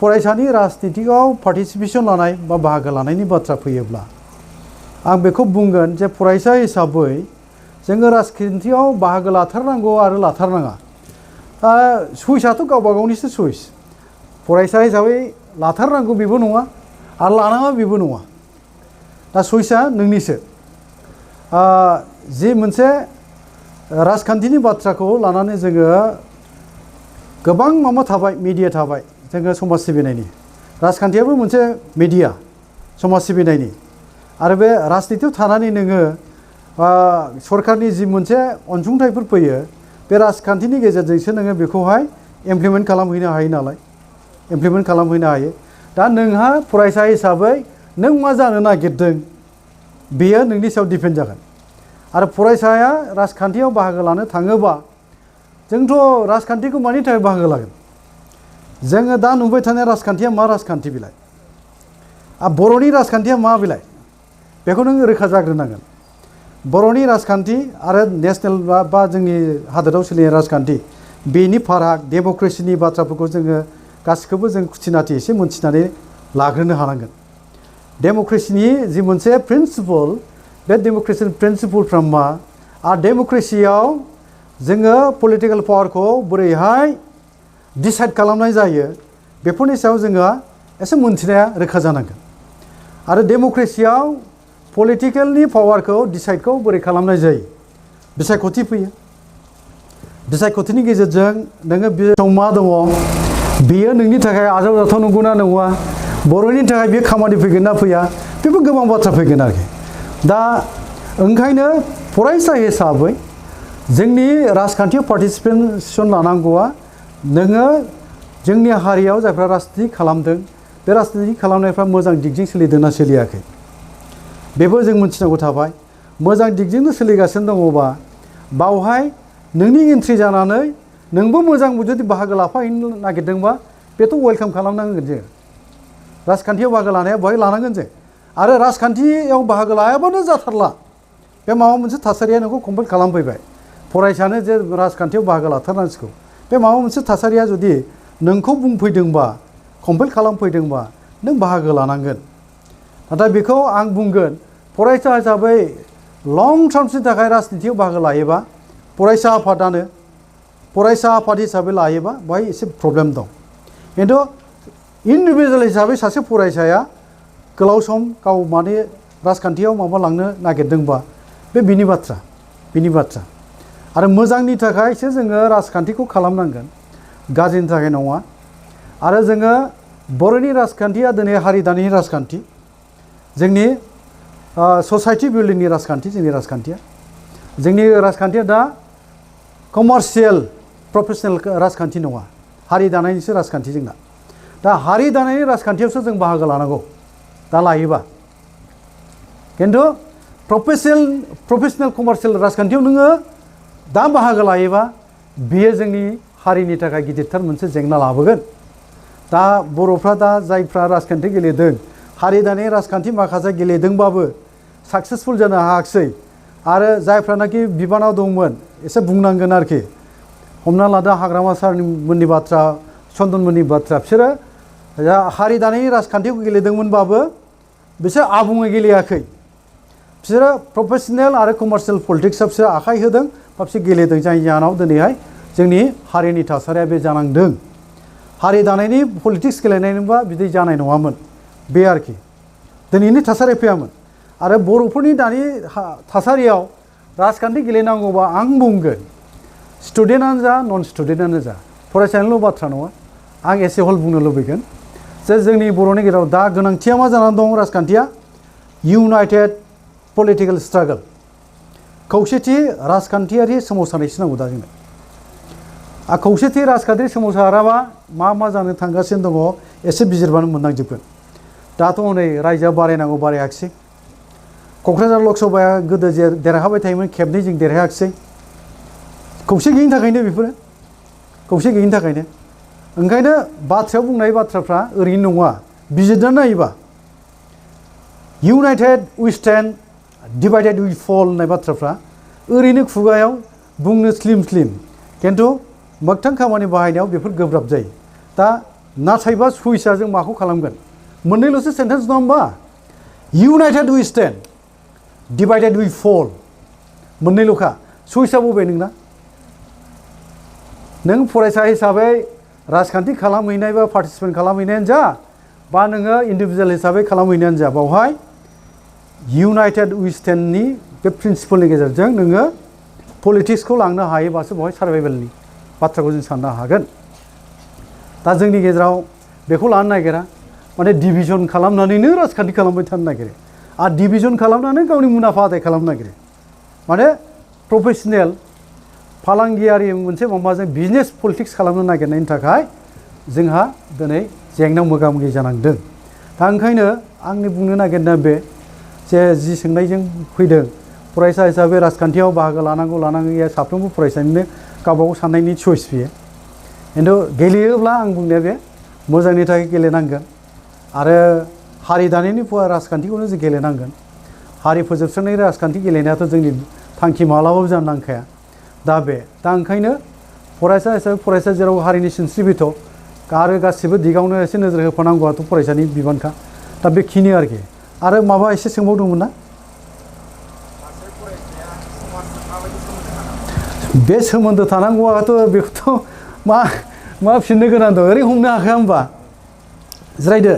फरायसानि राजनितिकआव पार्टिसिपेसन लानाय बा बाहागो लानायनि बाथ्रा फैयोब्ला आं बेखौ बुंगोन जे फरायसा हिसाबै जोङो राजखान्थियाव बाहागो लाथारनांगौ आरो लाथारनाङा चइसआथ' गावबा गावनिसो चइस फरायसा हिसाबै लाथारनांगौ बेबो नङा आरो लानाङा बेबो नङा दा चइसआ नोंनिसो जि मोनसे राजखान्थिनि बाथ्राखौ लानानै जोङो गोबां माबा थाबाय मिडिया थाबाय जोङो समाज सिबिनायनि राजखान्थियाबो मोनसे मिडिया समाज सिबिनायनि आरो बे राजनितियाव थानानै नोङो सरकारनि जि मोनसे अनसुंथाइफोर फैयो बे राजखान्थिनि गेजेरजोंसो नोङो बेखौहाय इमप्लिमेन्ट खालामहैनो हायो नालाय इमप्लिमेन्ट खालामहैनो हायो दा नोंहा फरायसा हिसाबै नों मा जानो नागिरदों बेयो नोंनि सायाव डिपेन्ड जागोन आरो फरायसाया राजखान्थियाव बाहागो लानो थाङोबा जोंथ' राजखान्थिखौ मानि थाखाय बाहागो लागोन जोङो दा नुबाय थानाय राजखान्थिया मा राजखान्थि बिलाय बर'नि राजखान्थिया मा बिलाय बेखौ नों रोखा जाग्रोनांगोन बर'नि राजखान्थि आरो नेसनेल बा जोंनि हादोराव सोलिनाय राजखान्थि बेनि फाराग डेम'क्रेसिनि बाथ्राफोरखौ जोङो गासिखौबो जों खुथिनाथि एसे मोनथिनानै लाग्रोनो हानांगोन डेम'क्रेसिनि जि मोनसे प्रिन्सिपल बे डेम'क्रेसिनि प्रिन्सिपलफ्रा मा आरो डेम'क्रेसियाव जोङो पलिटिकेल पावारखौ बोरैहाय डिसाइड खालामनाय जायो बेफोरनि सायाव जोङो एसे मोनथिनाया रोखा जानांगोन आरो डेम'क्रेसियाव पलिटिकेलनि पावारखौ डिसाइडखौ बोरै खालामनाय जायो बिसायख'थि फैयो बिसायख'थिनि गेजेरजों नोङो बे मा दङ बेयो नोंनि थाखाय आजावजाथाव नंगौना नङा बर'नि थाखाय बे खामानि फैगोन ना फैया बेफोर गोबां बाथ्रा फैगोन आरोखि दा ओंखायनो फरायसा हिसाबै जोंनि राजखान्थियाव पार्टिसिपेसन लानांगौआ नोङो जोंनि हारियाव जायफ्रा राजनिति खालामदों बे राजनिति खालामनायफ्रा मोजां दिगजों सोलिदोंना सोलियाखै बेबो जों मिथिनांगौ थाबाय मोजां दिगजोंनो सोलिगासिनो दङबा बावहाय नोंनि एन्ट्रि जानानै नोंबो मोजां जुदि बाहागो लाफाहैनो नागिरदोंबा बेथ' वेलकाम खालामनांगोन जों राजखान्थियाव बाहागो लानाया बेवहाय लानांगोन जों आरो राजखान्थियाव बाहागो लायाबानो जाथारला बे माबा मोनसे थासारिया नोंखौ कमप्लिट खालामफैबाय फरायसानो जे राजखान्थियाव बाहागो लाथारनांसिगौ बे माबा मोनसे थासारिया जुदि नोंखौ बुंफैदोंबा कमप्लिट खालामफैदोंबा नों बाहागो लानांगोन नाथाय बेखौ आं बुंगोन फरायसा हिसाबै लं टार्मसनि थाखाय राजनितियाव बाहागो लायोबा फरायसा आफाद हिसाबै लायोबा बेवहाय एसे प्रब्लेम दं खिन्थु इन्डिभिजुवेल हिसाबै सासे फरायसाया गोलाव सम गाव माने राजखान्थियाव माबा लांनो नागिरदोंबा बे बिनि बाथ्रा आरो मोजांनि थाखायसो जोङो राजखान्थिखौ खालामनांगोन गाज्रिनि थाखाय नङा आरो जोङो बर'नि राजखान्थिया दिनै हारि दानायनि राजखान्थि जोंनि ससाइटि बिल्डिंनि राजखान्थि जोंनि राजखान्थिया दा कमार्शियेल प्रफेसनेल राजखान्थि नङा हारि दानायनिसो राजखान्थि जोंना दा हारि दानायनि राजखान्थियावसो जों बाहागो लानांगौ दा लायोबा खिन्थु प्रफेसनेल कमार्शियेल राजखान्थियाव नोङो दा बाहागो लायोबा बेयो जोंनि हारिनि थाखाय गिदिरथार मोनसे जेंना लाबोगोन दा बर'फ्रा दा जायफ्रा राजखान्थि गेलेदों हारि दानाय राजखान्थि माखासे गेलेदोंबाबो साक्सेसफुल जानो हायाखिसै आरो जायफ्रानाखि बिबानाव दंमोन एसे बुंनांगोन आरोखि हमना लादो हाग्रामा सारमोननि बाथ्रा चन्दनमोननि बाथ्रा बिसोरो हारि दानायनि राजखान्थिखौ गेलेदोंमोनबाबो बिसोर आबुङै गेलेयाखै बिसोरो प्रफेसनेल आरो कमार्शियेल पलिटिक्सआव बिसोर आखाइ होदों बा बिसोर गेलेदों जायनि जाहोनाव दिनैहाय जोंनि हारिनि थासारिया बे जानांदों हारि दानायनि पलिटिक्स गेलेनायनिबा बिदि जानाय नङामोन बे आरोखि दिनैनि थासारि फैयामोन आरो बर'फोरनि दानि थासारियाव राजखान्थि गेलेनांगौबा आं बुंगोन स्टुडेन्टआनो जा नन स्टुडेन्टआनो जा फरायसानिल' बाथ्रा नङा आं एसे हल बुंनो लुबैगोन जे जोंनि बर'नि गेजेराव दा गोनांथिया मा जानानै दं राजखान्थिया इउनाइटेड पलिटिकेल स्ट्रागल खौसेथि राजखान्थियारि सोमावसारनायसो नांगौ दा जोंनो खौसेथि राजखान्थि सोमावसाराबा मा जानो थांगासिनो दङ एसे बिजिरबानो मोननांजोबगोन दाथ' हनै रायजोआ बारायनांगौ बारायाखिसै क'क्राझार लकसभाया गोदो जे देरहाबाय थायोमोन खेबनै जों देरहायाखिसै खौसे गैयिनि थाखायनो बेफोरो खौसे गैयिनि थाखायनो ओंखायनो बाथ्रायाव बुंनाय बाथ्राफ्रा ओरैनो नङा बिजिरनानै नायोबा united we stand divided we fall होननाय बाथ्राफ्रा ओरैनो खुगायाव बुंनो स्लिम खिन्थु मोगथां खामानि बाहायनायाव बेफोर गोब्राब जायो दा नाथायबा सुइसआ जों माखौ खालामगोन मोननैल'सो सेन्टेन्स नङा होमबा united we stand divided we fall मोननैल'खा सुइसआ बबे नोंना नों फरायसा हिसाबै राजखान्थि खालामहैनाय बा पार्टिसिपेट खालामहैनायानो जा बा नोङो इन्डिभिजुवेल हिसाबै खालामहैनायानो जा बावहाय इउनाइटेड वी स्टेन्डनि बे प्रिन्सिपलनि गेजेरजों नोङो पलिटिक्सखौ लांनो हायोबासो बेवहाय सार्भाइभेलनि बाथ्राखौ जों साननो हागोन दा जोंनि गेजेराव बेखौ लानो नागिरा माने डिभिजन खालामनानैनो राजखान्थि खालामबाय थानो नागिरो आरो डिभिजन खालामनानै गावनि मुलाम्फा आदाय खालामनो नागिरो माने प्रफेसनेल फालांगियारि मोनसे माबाजों बिजनेस पलिटिक्स खालामनो नागिरनायनि थाखाय जोंहा दिनै जेंनायाव मोगा मोगि जानांदों दा ओंखायनो आंनि बुंनो नागिरनाया बे जे जि सोंनायजों फैदों फरायसा हिसाबै राजखान्थियाव बाहागो लानांगौया साफ्रोमबो फरायसानिनो गावबागाव साननायनि चइस बियो खिन्थु गेलेयोब्ला आं बुंनाया बे मोजांनि थाखाय गेलेनांगोन आरो हारि दानायनि राजखान्थिखौनो जों गेलेनांगोन हारि फोजोबस्रांनाय राजखान्थि गेलेनायाथ' जोंनि थांखि मालाबाबो जानो नांखाया दा ओंखायनो फरायसा हिसाबै फरायसा जेराव हारिनि सिनस्रि बिथ' आरो गासिबो दिगावनो एसे नोजोर होफानांगौआथ' फरायसानि बिबानखा दा बेखिनि आरोखि आरो माबा एसे सोंबावदोंमोन ना बे सोमोन्दो थानांगौआथ' बेखौथ' मा फिननो गोनां दं ओरै हमनो हाखाया होमबा जिरायदो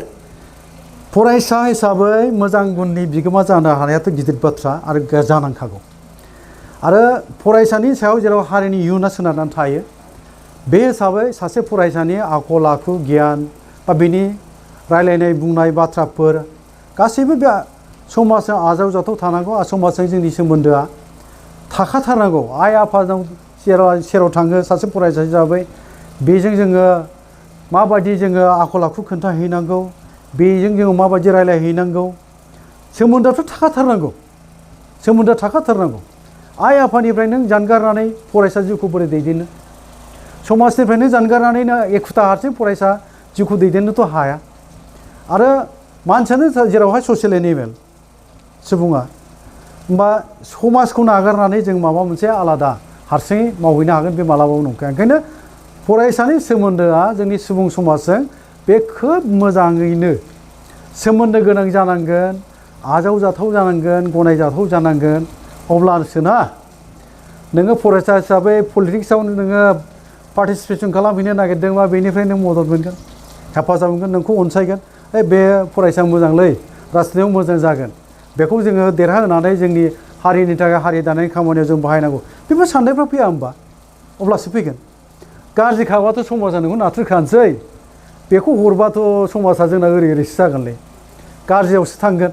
फरायसा हिसाबै मोजां गुननि बिगोमा जानो हानायाथ' गिदिर बाथ्रा आरो जानांखागौ आरो फरायसानि सायाव जेराव हारिनि इयुना सोनारनानै थायो बे हिसाबै सासे फरायसानि आखल आखु गियान बा बेनि रायलायनाय बुंनाय बाथ्राफोर गासैबो बे समाजजों आजावजाथाव थानांगौ आरो समाजजों जोंनि सोमोन्दोआ थाखाथारनांगौ आइ आफाजों सेराव थाङो सासे फरायसा हिसाबै बेजों जोङो माबायदि जोङो आखल आखु खोन्थाहैनांगौ बेजों जोङो माबायदि रायलायहैनांगौ सोमोन्दोआथ' थाखाथारनांगौ आइ आफानिफ्राय नों जानगारनानै फरायसा जिउखौ बोरै दैदेननो समाजनिफ्रायनो जानगारनानै एखुथा हारसिं फरायसा जिउखौ दैदेननोथ' हाया आरो मानसियानो जेरावहाय ससियेल एनिमेल सुबुङा होमबा समाजखौ नागारनानै जों माबा मोनसे आलादा हारसिङै मावहैनो हागोन बे मालाबाबो नंखाया ओंखायनो फरायसानि सोमोन्दोआ जोंनि सुबुं समाजजों बे खोब मोजाङैनो सोमोन्दो गोनां जानांगोन आजावजाथाव जानांगोन गनायजाथाव जानांगोन अब्लासो ना नोङो फरायसा हिसाबै पलिटिक्सआव नोङो पार्टिसिपेसन खालामहैनो नागिरदोंबा बेनिफ्राय नों मदद मोनगोन हेफाजाब मोनगोन नोंखौ अनसायगोन बे फरायसा मोजांलै राजनितियाव मोजां जागोन बेखौ जोङो देरहाहोनानै जोंनि हारिनि थाखाय हारि दानायनि खामानियाव जों बाहायनांगौ बेफोर साननायफ्रा फैया होमबा अब्लासो फैगोन गाज्रि खाबाथ' समाजा नोंखौ नाथ्रोखानोसै बेखौ हरबाथ' समाजा जोंना ओरैसो जागोनलै गाज्रियावसो थांगोन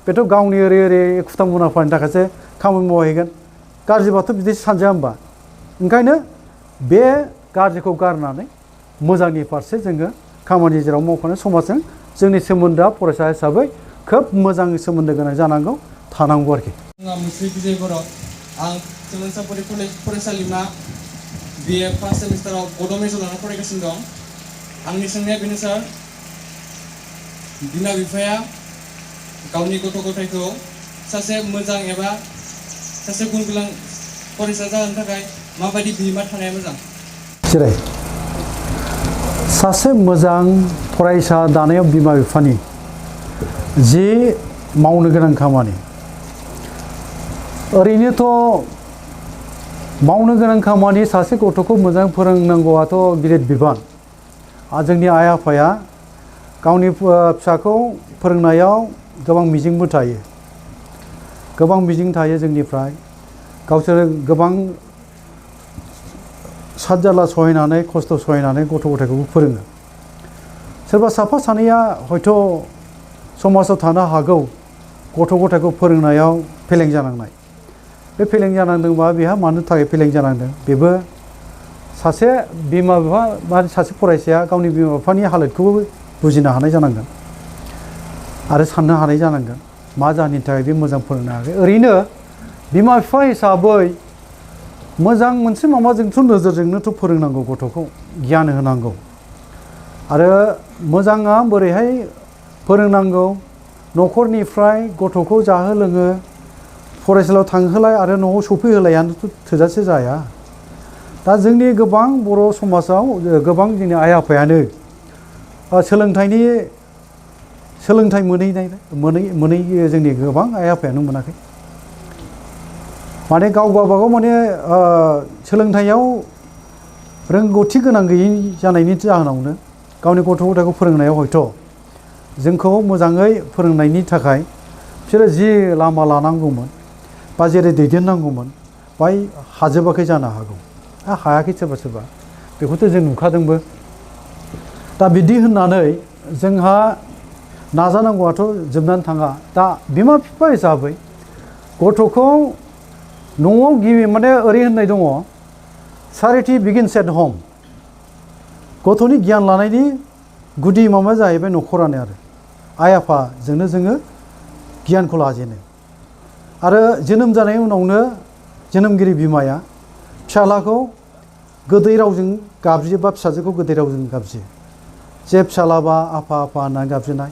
बेथ' गावनि ओरै एखुथा मुलाम्फानि थाखायसो खामानि मावहैगोन गाज्रिबाथ' बिदिसो सानजाया होमबा ओंखायनो बे गाज्रिखौ गारनानै मोजांनि फारसे जोङो खामानि जेराव मावफानो समाजजों जोंनि सोमोन्दोआ फरायसा हिसाबै खोब मोजां सोमोन्दो गोनां जानांगौ थानांगौ आरोखि मुस्रि बिजय बर' आं सोलोंसाफोर फरायसालिमा BA फार्स्ट सेमिस्टाराव बड' मेजर लाना फरायगासिनो दं आंनि सोंनाया बेनो सार बिमा बिफाया गावनि गथ' गथायखौ सासे मोजां एबा सासे गुन गोनां फरायसा जानो थाखाय माबायदि बिहोमा थानाया मोजां जिराय सासे मोजां फरायसा दानायाव बिमा बिफानि जि मावनो गोनां खामानि ओरैनोथ' मावनो गोनां खामानि सासे गथ'खौ मोजां फोरोंनांगौआथ' गिदिर बिबान आरो जोंनि आइ आफाया गावनि फिसाखौ फोरोंनायाव गोबां मिजिंबो थायो गोबां मिजिं थायो जोंनिफ्राय गावसोर गोबां साद जारला सहायनानै खस्थ' सहायनानै गथ' गथायखौबो फोरोङो सोरबा साफा सानैया हयथ' समाजाव थानो हागौ गथ' गथायखौ फोरोंनायाव फेलें जानांनाय बे फेलें जानांदोंबा बेहा मानो थाखाय फेलें जानांदों बेबो सासे बिमा बिफा बा सासे फरायसाया गावनि बिमा बिफानि हालोदखौबो बुजिनो हानाय जानांगोन आरो साननो हानाय जानांगोन मा जाहोननि थाखाय बे मोजां फोरोंनो हायाखै ओरैनो बिमा बिफा हिसाबै मोजां मोनसे माबाजोंथ' नोजोरजोंनोथ' फोरोंनांगौ गथ'खौ गियान होनांगौ आरो मोजाङा बोरैहाय फोरोंनांगौ न'खरनिफ्राय गथ'खौ जाहो लोङो फरायसालियाव थांहोलाय आरो न'आव सफैहोलायानोथ' थोजासे जाया दा जोंनि गोबां बर' समाजाव गोबां जोंनि आइ आफायानो सोलोंथाइ मोनै जोंनि गोबां आइ आफायानो मोनाखै माने गाव गावबागाव माने सोलोंथाइयाव रोंगौथि गोनां गैयै जानायनि जाहोनावनो गावनि गथ' गथायखौ फोरोंनायाव हयथ' जोंखौ मोजाङै फोरोंनायनि थाखाय बिसोरो जि लामा लानांगौमोन बा जेरै दैदेननांगौमोन बाय हाजोबाखै जानो हागौ हायाखै सोरबा सोरबा बेखौथ' जों नुखादोंबो दा बिदि होननानै जोंहा नाजानांगौआथ' जोबनानै थाङा दा बिमा बिफा हिसाबै गथ'खौ न'आव गिबि माने ओरै होननाय दङ चारिटि बिगिन्स एट ह'म गथ'नि गियान लानायनि गुदि माबाया जाहैबाय न'खरानो आरो आइ आफाजोंनो जोङो गियानखौ लाजेनो आरो जोनोम जानायनि उनावनो जोनोमगिरि बिमाया फिसालाखौ गोदै रावजों गाबज्रियो बा फिसाजोखौ गोदै रावजों गाबज्रियो जे फिसालाबा आफा आफा होननानै गाबज्रिनाय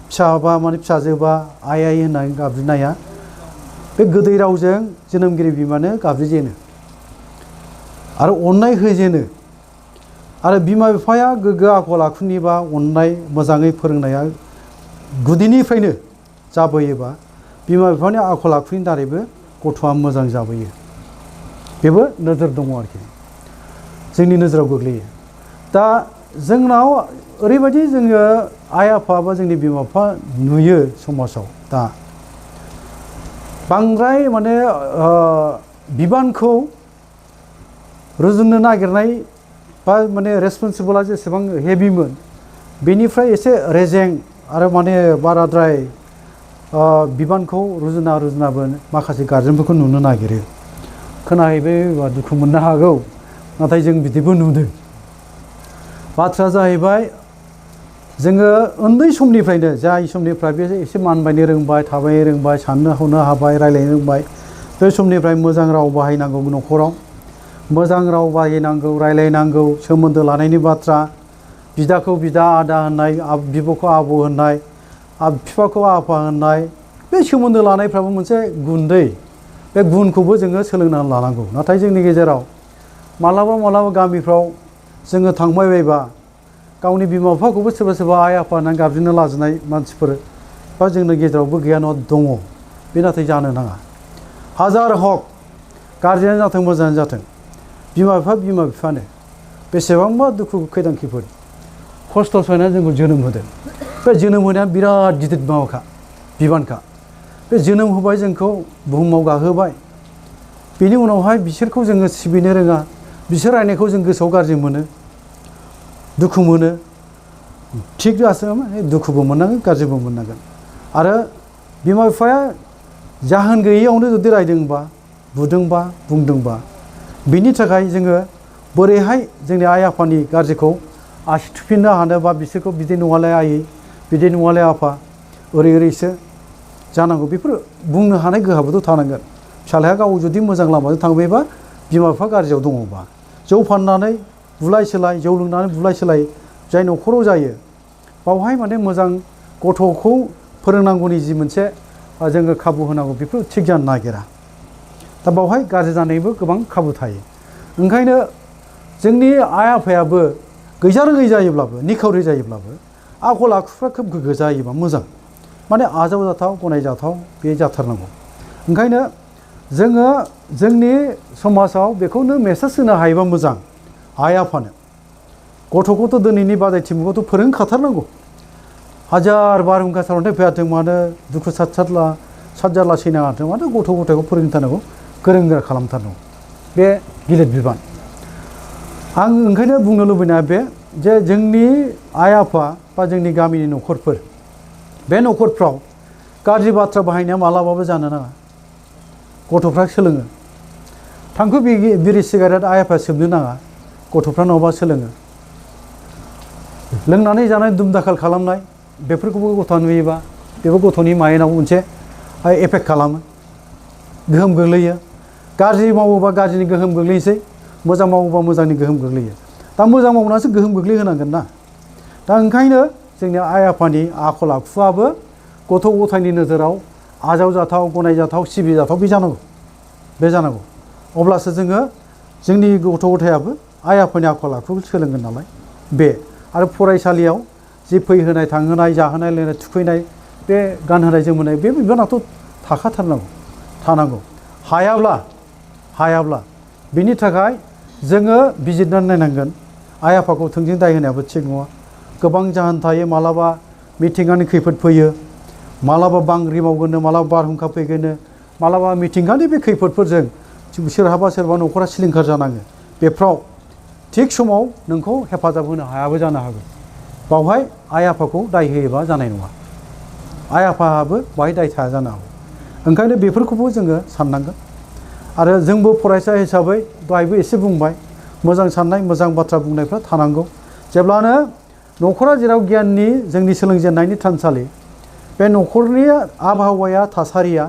फिसाबा माने फिसाजोबा आइ आइ होननानै गाबज्रिनाया बे गोदै रावजों जोनोमगिरि बिमानो गाबज्रिजेनो आरो अननाय होजेनो आरो बिमा बिफाया गोग्गो आखल आखुनि बा अननाय मोजाङै फोरोंनाया गुदिनिफ्रायनो जाबोयोबा बिमा बिफानि आखल आखुनि दारैबो गथ'आ मोजां जाबोयो बेबो नोजोर दङ आरोखि जोंनि नोजोराव गोग्लैयो दा जोंनाव ओरैबायदि जोङो आइ आफा बा जोंनि बिमा बिफा नुयो समाजाव दा बांद्राय माने बिबानखौ रुजुननो नागिरनाय बा माने रेसपन्सिबोला जेसेबां हेभिमोन बेनिफ्राय एसे रेजें आरो माने बाराद्राय बिबानखौ रुजुनाबो माखासे गारजेनफोरखौ नुनो नागिरो खोनाहैबाय दुखु मोननो हागौ नाथाय जों बिदिबो नुदों बाथ्राया जाहैबाय जोङो उन्दै समनिफ्रायनो जाय समनिफ्राय बे एसे मानबायनो रोंबाय थाबायनो रोंबाय साननो हनो हाबाय रायलायनो रोंबाय बे समनिफ्राय मोजां राव बाहायनांगौ न'खराव मोजां राव बाहायनांगौ रायलायनांगौ सोमोन्दो लानायनि बाथ्रा बिदाखौ बिदा आदा होननाय बिब'खौ आब' होननाय बिफाखौ आफा होननाय बे सोमोन्दो लानायफ्राबो मोनसे गुन्दै बे गुनखौबो जोङो सोलोंनानै लानांगौ नाथाय जोंनि गेजेराव मालाबा गामिफ्राव जोङो थांबाय बायबा गावनि बिमा बिफाखौबो सोरबा सोरबा आइ आफा होननानै गाबज्रिनो लाजिनाय मानसिफोर बा जोंनि गेजेरावबो गैया नङा दङ बे नाथाय जानो नाङा हाजार हक गारजेनानो जाथों मोजाङानो जाथों बिमा बिफानो बेसेबांबा दुखु खैदांखिफोर खस्थ' सहायनानै जोंखौ जोनोम होदों बे जोनोम होनाया बिराद गिदिर माबाखा बिबानखा बे जोनोम होबाय जोंखौ बुहुमाव गाहोबाय बेनि उनावहाय बिसोरखौ जोङो सिबिनो रोङा बिसोर रायनायखौ जों गोसोआव गाज्रि मोनो दुखु मोनो थिग जासो दुखुबो मोननांगोन गाज्रिबो मोननांगोन आरो बिमा बिफाया जाहोन गैयैयावनो जुदि रायदोंबा बुदोंबा बुंदोंबा बिनि थाखाय जोङो बोरैहाय जोंनि आइ आफानि गाज्रिखौ आसि थुफिननो हानो बा बिसोरखौ बिदि नङालाय आयै बिदि नङालाय आफा ओरैसो जानांगौ बेफोर बुंनो हानाय गोहोआबोथ' थानांगोन फिसालाया गाव जुदि मोजां लामाजों थांबायबा बिमा बिफा गाज्रियाव दङबा जौ फाननानै बुलाय सोलाय जौ लोंनानै बुलाय सोलाय जाय न'खराव जायो बावहाय माने मोजां गथ'खौ फोरोंनांगौनि जि मोनसे जोङो खाबु होनांगौ बेफोर थिग जानो नागिरा दा बावहाय गाज्रि जानायनिबो गोबां खाबु थायो ओंखायनो जोंनि आइ आफायाबो गैजारोङै जायोब्लाबो निखावरि जायोब्लाबो आखल आखुफ्रा खोब गोग्गो जायोबा मोजां माने आजावजाथाव गनायजाथाव बे जाथारनांगौ ओंखायनो जोङो जोंनि समाजाव बेखौनो मेसेज होनो हायोबा मोजां आइ आफानो गथ'खौथ' दिनैनि बादायथि मुगायावथ' फोरोंखाथारनांगौ हाजार बारहुंखा सारअन्थाइ फैयाथों मानो दुखु सातजारला सैनाङाथों मानो गथ' गथायखौ फोरोंथारनांगौ गोरों गोरा खालामथारनांगौ बे गिलिर बिबान आं ओंखायनो बुंनो लुबैनाया बे जे जोंनि आइ आफा बा जोंनि गामिनि न'खरफोर बे न'खरफ्राव गाज्रि बाथ्रा बाहायनाया मालाबाबो जानो नाङा गथ'फ्रा सोलोङो थांखु बिरि सिगारेट आइ आफाया सोबनो नाङा गथ'फ्रा नङाबा सोलोङो लोंनानै जानाय दुमदाखाल खालामनाय बेफोरखौबो गथ'आ नुयोबा बेबो गथ'नि माइन्डआव मोनसे एफेक्ट खालामो गोहोम गोग्लैयो गाज्रि मावोबा गाज्रिनि गोहोम गोग्लैनोसै मोजां मावोबा मोजांनि गोहोम गोग्लैयो दा मोजां मावनासो गोहोम गोग्लैहोनांगोन ना दा ओंखायनो जोंनि आइ आफानि आखल आखुआबो गथ' गथायनि नोजोराव आजावजाथाव गनायजाथाव सिबिजाथाव बे जानांगौ अब्लासो जोङो जोंनि गथ' गथायाबो आइ आफानि आखल आखुखौ सोलोंगोन नालाय बे आरो फरायसालियाव जि फैहोनाय थांहोनाय जाहोनाय लोंनाय थुखैनाय बे गानहोनाय जोमहोनाय बे बिबानाथ' थानांगौ हायाब्ला बिनि थाखाय जोङो बिजिरनानै नायनांगोन आइ आफाखौ थोंजों दाय होनायाबो थिग नङा गोबां जाहोन थायो मालाबा मिथिंगानि खैफोद फैयो मालाबा बांग्रि मावगोननो मालाबा बारहुंखा फैगोननो मालाबा मिथिंगानि बे खैफोदफोरजों सोरहाबा न'खरा सिलिंखार जानाङो बेफ्राव थिग समाव नोंखौ हेफाजाब होनो हायाबो जानो हागौ बावहाय आइ आफाखौ दाय होयोबा जानाय नङा आइ आफाहाबो बाहाय दाय थाया जानो हागौ ओंखायनो बेफोरखौबो जोङो साननांगोन आरो जोंबो फरायसा हिसाबै दहायबो एसे बुंबाय मोजां साननाय मोजां बाथ्रा बुंनायफ्रा थानांगौ जेब्लानो न'खरा जेराव गियाननि जोंनि सोलोंजेननायनि थानसालि बे न'खरनि आबहावाया थासारिया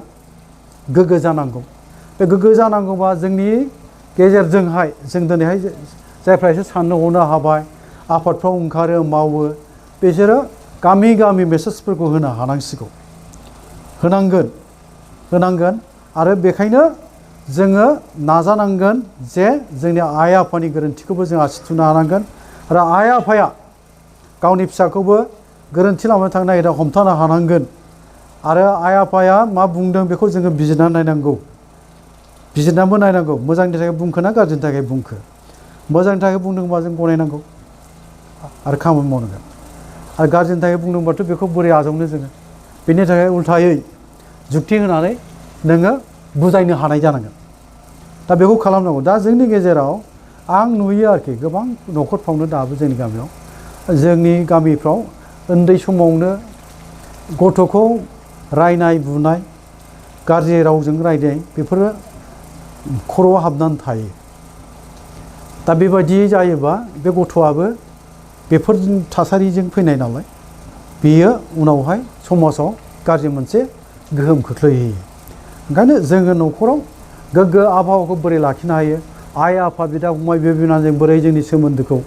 गोग्गो जानांगौ बे गोग्गो जानांगौबा जोंनि गेजेरजोंहाय जों दिनैहाय जायफ्रा एसे साननो हनो हाबाय आफादफ्राव ओंखारो मावो बिसोरो गामि मेसेजफोरखौ होनो हानांसिगौ होनांगोन आरो बेखायनो जोङो नाजानांगोन जे जोंनि आइ आफानि गोरोन्थिखौबो जों आसि थुनो हानांगोन आरो आइ आफाया गावनि फिसाखौबो गोरोन्थि लामायाव थांनो नागिरना हमथानो हानांगोन आरो आइ आफाया मा बुंदों बेखौ जोङो बिजिरना नायनांगौ बिजिरनानैबो नायनांगौ मोजांनि थाखाय बुंखो ना गाज्रिनि थाखाय बुंखो मोजांनि थाखाय बुंदोंबा जों गनायनांगौ आरो खामानि मावनांगोन आरो गाज्रिनि थाखाय बुंदोंबाथ' बेखौ बोरै आजावनो जोङो बेनि थाखाय उल्थायै जुक्ति होनानै नोङो बुजायनो हानाय जानांगोन दा बेखौ खालामनांगौ दा जोंनि गेजेराव आं नुयो आरोखि गोबां न'खरफ्रावनो दाबो जोंनि गामियाव जोंनि गामिफ्राव उन्दै समावनो गथ'खौ रायनाय बुनाय गाज्रि रावजों रायनाय बेफोरो खर'आव हाबनानै थायो दा बेबायदि जायोबा बे गथ'आबो बेफोर थासारिजों फैनाय नालाय बेयो उनावहाय समाजाव गाज्रि मोनसे गोहोम खोख्लैहोयो ओंखायनो जोङो न'खराव गोग्गो आबहावाखौ बोरै लाखिनो हायो आइ आफा बिदा फंबाय बिब' बिनानावजों बोरै जोंनि सोमोन्दोखौ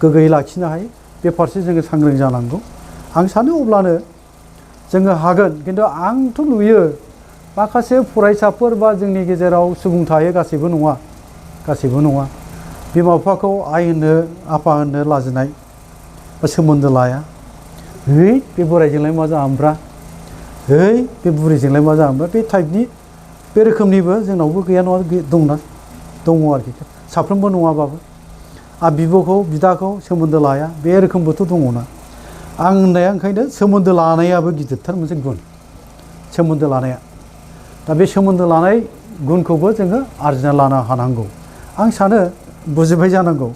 गोग्गोयै लाखिनो हायो बे फारसे जोङो सांग्रां जानांगौ आं सानो अब्लानो जोङो हागोन खिन्थु आंथ' नुयो माखासे फरायसाफोर बा जोंनि गेजेराव सुबुं थायो गासैबो नङा बिमा बिफाखौ आइ होननो आफा होननो लाजिनाय बा सोमोन्दो लाया है बे बोरायजोंलाय मा जाहामब्रा है बे बुरैजोंलाय मा जाहामब्रा बे टाइपनि बे रोखोमनिबो जोंनावबो गैया नङा दङ आरोखि साफ्रोमबो नङाबाबो आरो बिब'खौ बिदाखौ सोमोन्दो लाया बे रोखोमबोथ' दङना आं होननाया ओंखायनो सोमोन्दो लानायाबो गिदिरथार मोनसे गुन सोमोन्दो लानाया दा बे सोमोन्दो लानाय गुनखौबो जोङो आरजिना लानो हानांगौ आं सानो बुजिबाय जानांगौ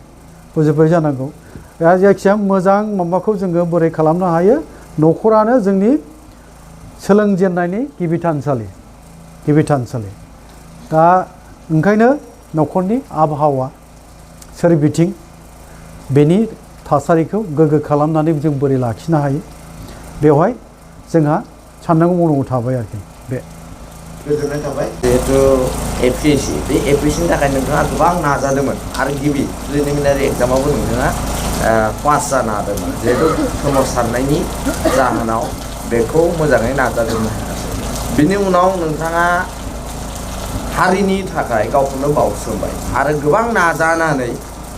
जायखिजाया मोजां माबाखौ जोङो बोरै खालामनो हायो न'खरानो जोंनि सोलोंजेननायनि गिबि थानसालि दा ओंखायनो न'खरनि आबहावा सोरबिथिं बेनि थासारिखौ गोग्गो खालामनानै जों बोरै लाखिनो हायो बेवहाय जोंहा साननांगौ मावनांगौ थाबाय आरोखि बे गोजोननाय थाबाय जिहेथु एपिएससि बे एपिएससिनि थाखाय नोंथाङा गोबां नाजादोंमोन आरो गिबि प्रिलिमिनारि एग्जामावबो नोंथाङा पास जानो हादोंमोन जिहेतु सोमावसारनायनि जाहोनाव बेखौ मोजाङै नाजादोंमोन बिनि उनाव नोंथाङा हारिनि थाखाय गावखौनो बावसोमबाय आरो गोबां नाजानानै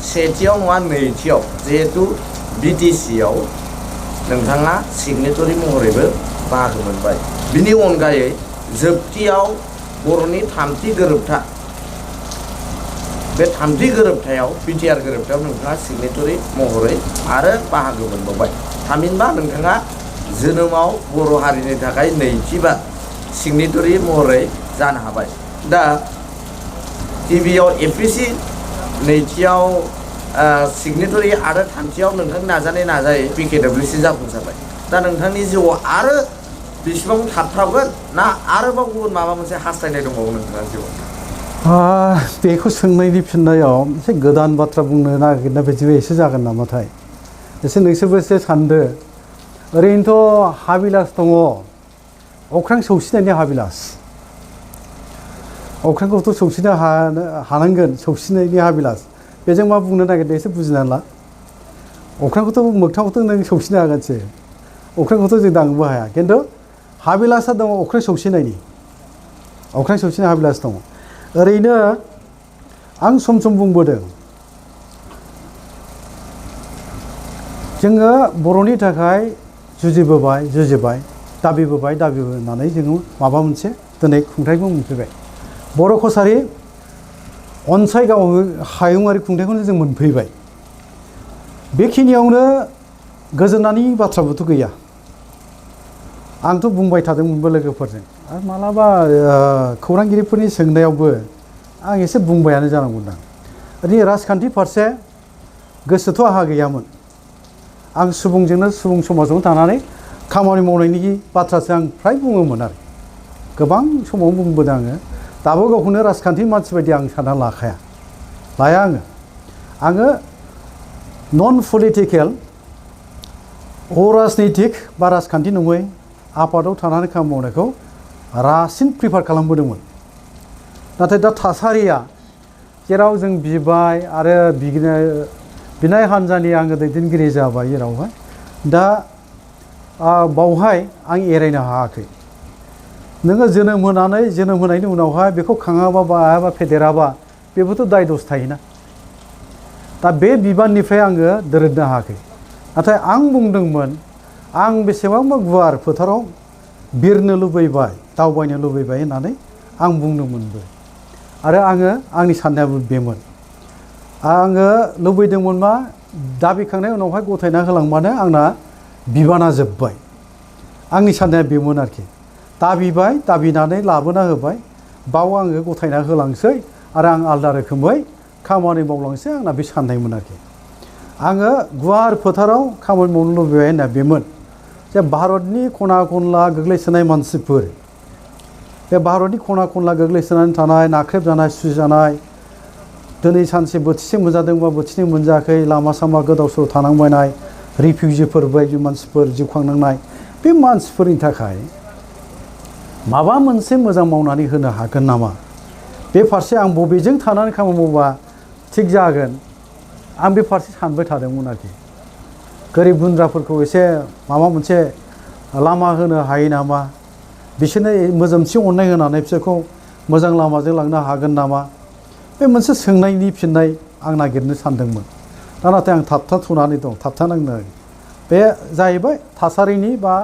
सेथियाव नङा नैथियाव जिहेतु बिटिसिआव नोंथाङा सिगनेटरि महरैबो बाहागो मोनबाय बिनि अनगायै जोबथियाव बर'नि थामथि गोरोबथा बे थामथि गोरोबथायाव बिटिआर गोरोबथायाव नोंथाङा सिगनेटरि महरै आरो बाहागो मोनबावबाय थामहिनबा नोंथाङा जोनोमाव बर' हारिनि थाखाय नैथिबार सिगनेटरि महरै जानो हाबाय दा गिबियाव एपिएससि नैथियाव सिगनेटरि आरो थामथियाव नोंथांनि नाजायै पिकेडब्लिउसि जाफुंसारबाय दा नोंथांनि जिउआव आरो बेसेबां थाबथाबगोन ना आरोबाव गुबुन माबा मोनसे हास्थायनाय दंबावो नोंथाङा जिउआव बेखौ सोंनायनि फिननायाव एसे गोदान बाथ्रा बुंनो नागिरनाय बायदिबो एसे जागोन नामाथाय एसे नोंसोरबो एसे सानदो ओरैनोथ' हाबिलास दङ अख्रां सौसिनायनि हाबिलास अख्रांखौथ' सौसिनो हानांगोन सौसिनायनि हाबिलास बेजों मा बुंनो नागिरदों एसे बुजिनानै ला अख्रांखौथ' मोगथाङावथ' नों सौसिनो हागोनसो अख्रांखौथ' जों दांनोबो हाया खिन्थु हाबिलासा दङ अख्रां सौसिनाय हाबिलास दङ ओरैनो आं सम बुंबोदों जोङो बर'नि थाखाय जुजिबाय दाबिबोबाय होननानै जोङो माबा मोनसे दिनै खुंथायबो मोनफैबाय बर' कसारि अनसायगाव हायुङारि खुंथायखौनो जों मोनफैबाय बेखिनियावनो गोजोननायनि बाथ्राबोथ' गैया आंथ' बुंबाय थादोंमोनबो लोगोफोरजों आरो मालाबा खौरांगिरिफोरनि सोंनायावबो आं एसे बुंबायानो जानांगौदां ओरैनो राजखान्थि फारसे गोसोथ' आंहा गैयामोन आं सुबुंजोंनो सुबुं समाजावनो थानानै खामानि मावनायनि बाथ्रासो आं फ्राय बुङोमोन आरो गोबां समावनो बुंबोदों आङो दाबो गावखौनो राजखान्थि मानसि बायदि आं सानना लाया आङो नन पलिटिकेल अराजनैतिक बा राजखान्थि नङै आफादाव थानानै खामानि मावनायखौ रासिन प्रिफार खालामबोदोंमोन नाथाय दा थासारिया जेराव जों बिबाय आरो बिनाय हान्जानि आङो दैदेनगिरि जाबाय जेरावहाय दा बावहाय आं एरायनो हायाखै नोङो जोनोम होनायनि उनावहाय बेखौ खाङाबा बायाबा फेदेराबा बेबोथ' दाय दस थायोना दा बे बिबाननिफ्राय आङो दोरोदनो हायाखै नाथाय आं बुंदोंमोन आं बेसेबांबा गुवार फोथाराव बिरनो लुबैबाय दावबायनो लुबैबाय होननानै आं बुंदोंमोनबो आरो आंनि साननायाबो बेमोन आङो लुबैदोंमोन मा दाबिखांनायनि उनावहाय गथायना होलांबानो आंना बिबाना जोब्बाय आंनि साननाया बेमोन आरोखि दाबिबाय दाबिनानै लाबोना होबाय बाव आङो गथायना होलांसै आरो आं आलदा रोखोमै खामानि मावलांसै आंना बे साननायमोन आरोखि आङो गुवार फोथाराव खामानि मावनो लुबैबाय होनना बेमोन जे भारतनि खना खनला गोग्लैसोनाय मानसिफोर बे भारतनि खना खनला गोग्लैसोनानै थानाय नाख्रेबजानाय सुजानाय दिनै सानसे बोथिसे मोनजादोंबा बोथिसे मोनजायाखै लामा सामा गोदाव सोराव थानांबायनाय रिफिउजिफोर बायदि मानसिफोर जिउ खांनांनाय बे मानसिफोरनि थाखाय माबा मोनसे मोजां मावनानै होनो हागोन नामा बे फारसे आं बबेजों थानानै खामानि मावबा थिग जागोन आं बे फारसे सानबाय थादोंमोन आरोखि गोरिब गुन्द्राफोरखौ एसे माबा मोनसे लामा होनो हायो नामा बिसोरनो मोजोमथि अननाय होनानै बिसोरखौ मोजां लामाजों लांनो हागोन नामा बे मोनसे सोंनायनि फिननाय आं नागिरनो सानदोंमोन दा नाथाय आं थाबथाथ'नानै दं थाबथानांनो बे जाहैबाय थासारिनि बा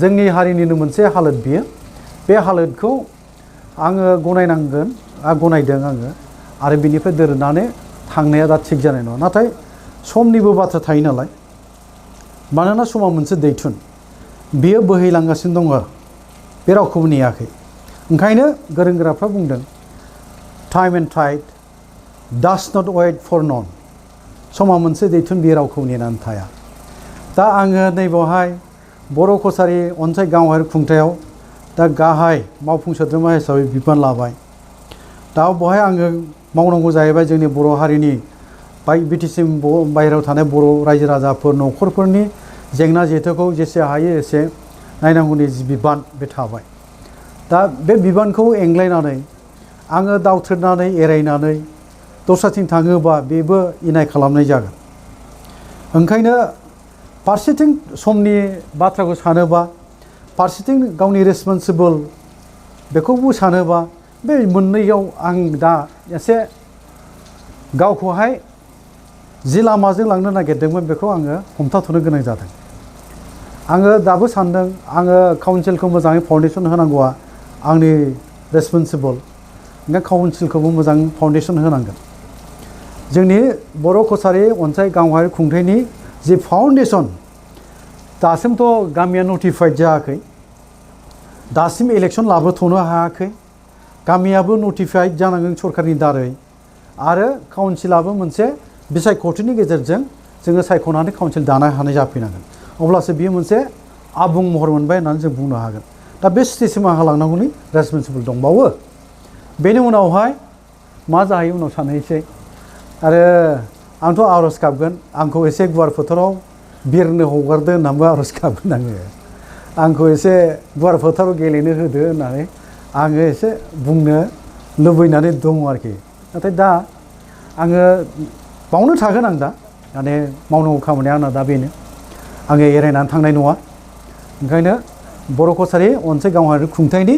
जोंनि हारिनिनो मोनसे हालोद बियो बे हालोदखौ आङो गनायनांगोन गनायदों आङो आरो बिनिफ्राय दोरोदनानै थांनाया दा थिग जानाय नङा नाथाय समनिबो बाथ्रा थायो नालाय मानोना समा मोनसे दैथुन बियो बोहैलांगासिनो दङ बे रावखौबो नेयाखै ओंखायनो गोरों गोराफ्रा बुंदों time and tide does not wait for none समा मोनसे दैथुन बे रावखौ नेनानै थाया दा आङो नैबावहाय बर' कसारि अनसाय गावारि खुंथायाव दा गाहाय मावफुं सोद्रोमा हिसाबै बिबान लाबाय दा बहाय आङो मावनांगौ जाहैबाय जोंनि बर' हारिनि बिटिसि बायहेरायाव थानाय बर' रायजो राजाफोर न'खरफोरनि जेंना जेथोखौ जेसे हायो एसे नायनांगौनि जि बिबान बे थाबाय दा बे बिबानखौ एंग्लायनानै आङो दावथ्रोदनानै एरायनानै दस्राथिं थाङोबा बेबो इनाय खालामनाय जागोन ओंखायनो फारसेथिं समनि बाथ्राखौ सानोबा फारसेथिं गावनि रेसपन्सिबोल बेखौबो सानोबा बे मोननैयाव आं दा एसे गावखौहाय जि लामाजों लांनो नागिरदोंमोन बेखौ आङो हमथाथ'नो गोनां जादों आङो दाबो सानदों आङो काउन्सिलखौ मोजाङै फाउन्डेसन होनांगौआ आंनि रेसपन्सिबोल ओंखायनो काउन्सिलखौबो मोजां फाउन्डेसन होनांगोन जोंनि बर' कसारि अनसाय गावारि खुंथायनि जि फाउन्डेसन दासिमथ' गामिया नटिफाइड जायाखै दासिम इलेक्सन लाबोथ'नो हायाखै गामियाबो नटिफाइड जानांगोन सरकारनि दारै आरो काउन्सिलाबो मोनसे बिसायख'थिनि गेजेरजों जोङो सायख'नानै काउन्सिल दानो हानाय जाफैनांगोन अब्लासो बियो मोनसे आबुं महर मोनबाय होननानै जों बुंनो हागोन दा बे स्टेजसिम आंहा लांनांगौनि रेसपन्सिबोल दंबावो बेनि उनावहाय मा जाहैयो उनाव सानहैसै आरो आंथ' आर'ज गाबगोन आंखौ एसे गुवार फोथाराव बिरनो हगारदो होननानैबो आर'ज गाबगोन आंखौ एसे गुवार फोथाराव गेलेनो होदो होननानै आङो एसे बुंनो लुबैनानै दङ आरोखि नाथाय दा आङो बावनो थागोन आं दा माने मावनांगौ खामानिया आंना दा बेनो आङो एरायनानै थांनाय नङा ओंखायनो बर' कसारि अनसाय गावारि खुंथायनि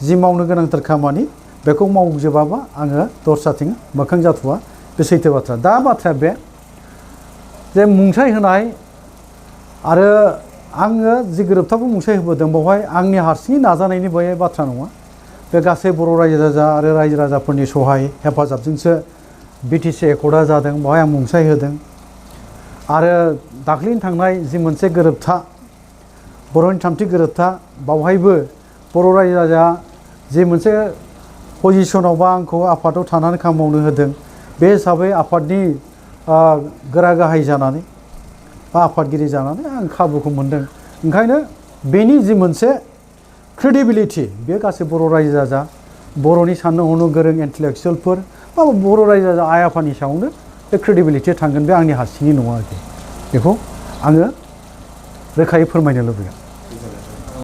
जि मावनो गोनांथार खामानि बेखौ मावजोबाबा आङो दस्राथिं मोखां जाथ'वा बे सैथो बाथ्रा दा बाथ्राया बे जे मुंसाइ होनाय आरो आङो जि गोरोबथाखौ मुंसाइ होबोदों बेवहाय आंनि हारसिङै नाजानायनि बेहाय बाथ्रा नङा बे गासै बर' रायजो राजा आरो रायजो राजाफोरनि सहाय हेफाजाबजोंसो बिटिसि एकर्डआ जादों बेवहाय आं मुंसाइ होदों आरो दाख्लैनो थांनाय जि मोनसे गोरोबथा बर'नि थामथि गोरोबथा बावहायबो बर' रायजो राजाया जि मोनसे पजिसनाव बा आंखौ आफादाव थानानै खामानि मावनो होदों बे हिसाबै आफादनि गोरा गाहाय जानानै बा आफादगिरि जानानै आं खाबुखौ मोनदों ओंखायनो बेनि जि मोनसे क्रेडिबिलिटि बेयो गासै बर' रायजो राजा बर'नि साननो हनो गोरों इन्टेलेक्सुयेलफोर बा बर' रायजो राजा आइ आफानि सायावनो बे क्रेडिबिलिटिया थांगोन बे आंनि हारसिंनि नङा आरोखि बेखौ आङो रोखायै फोरमायनो लुबैयो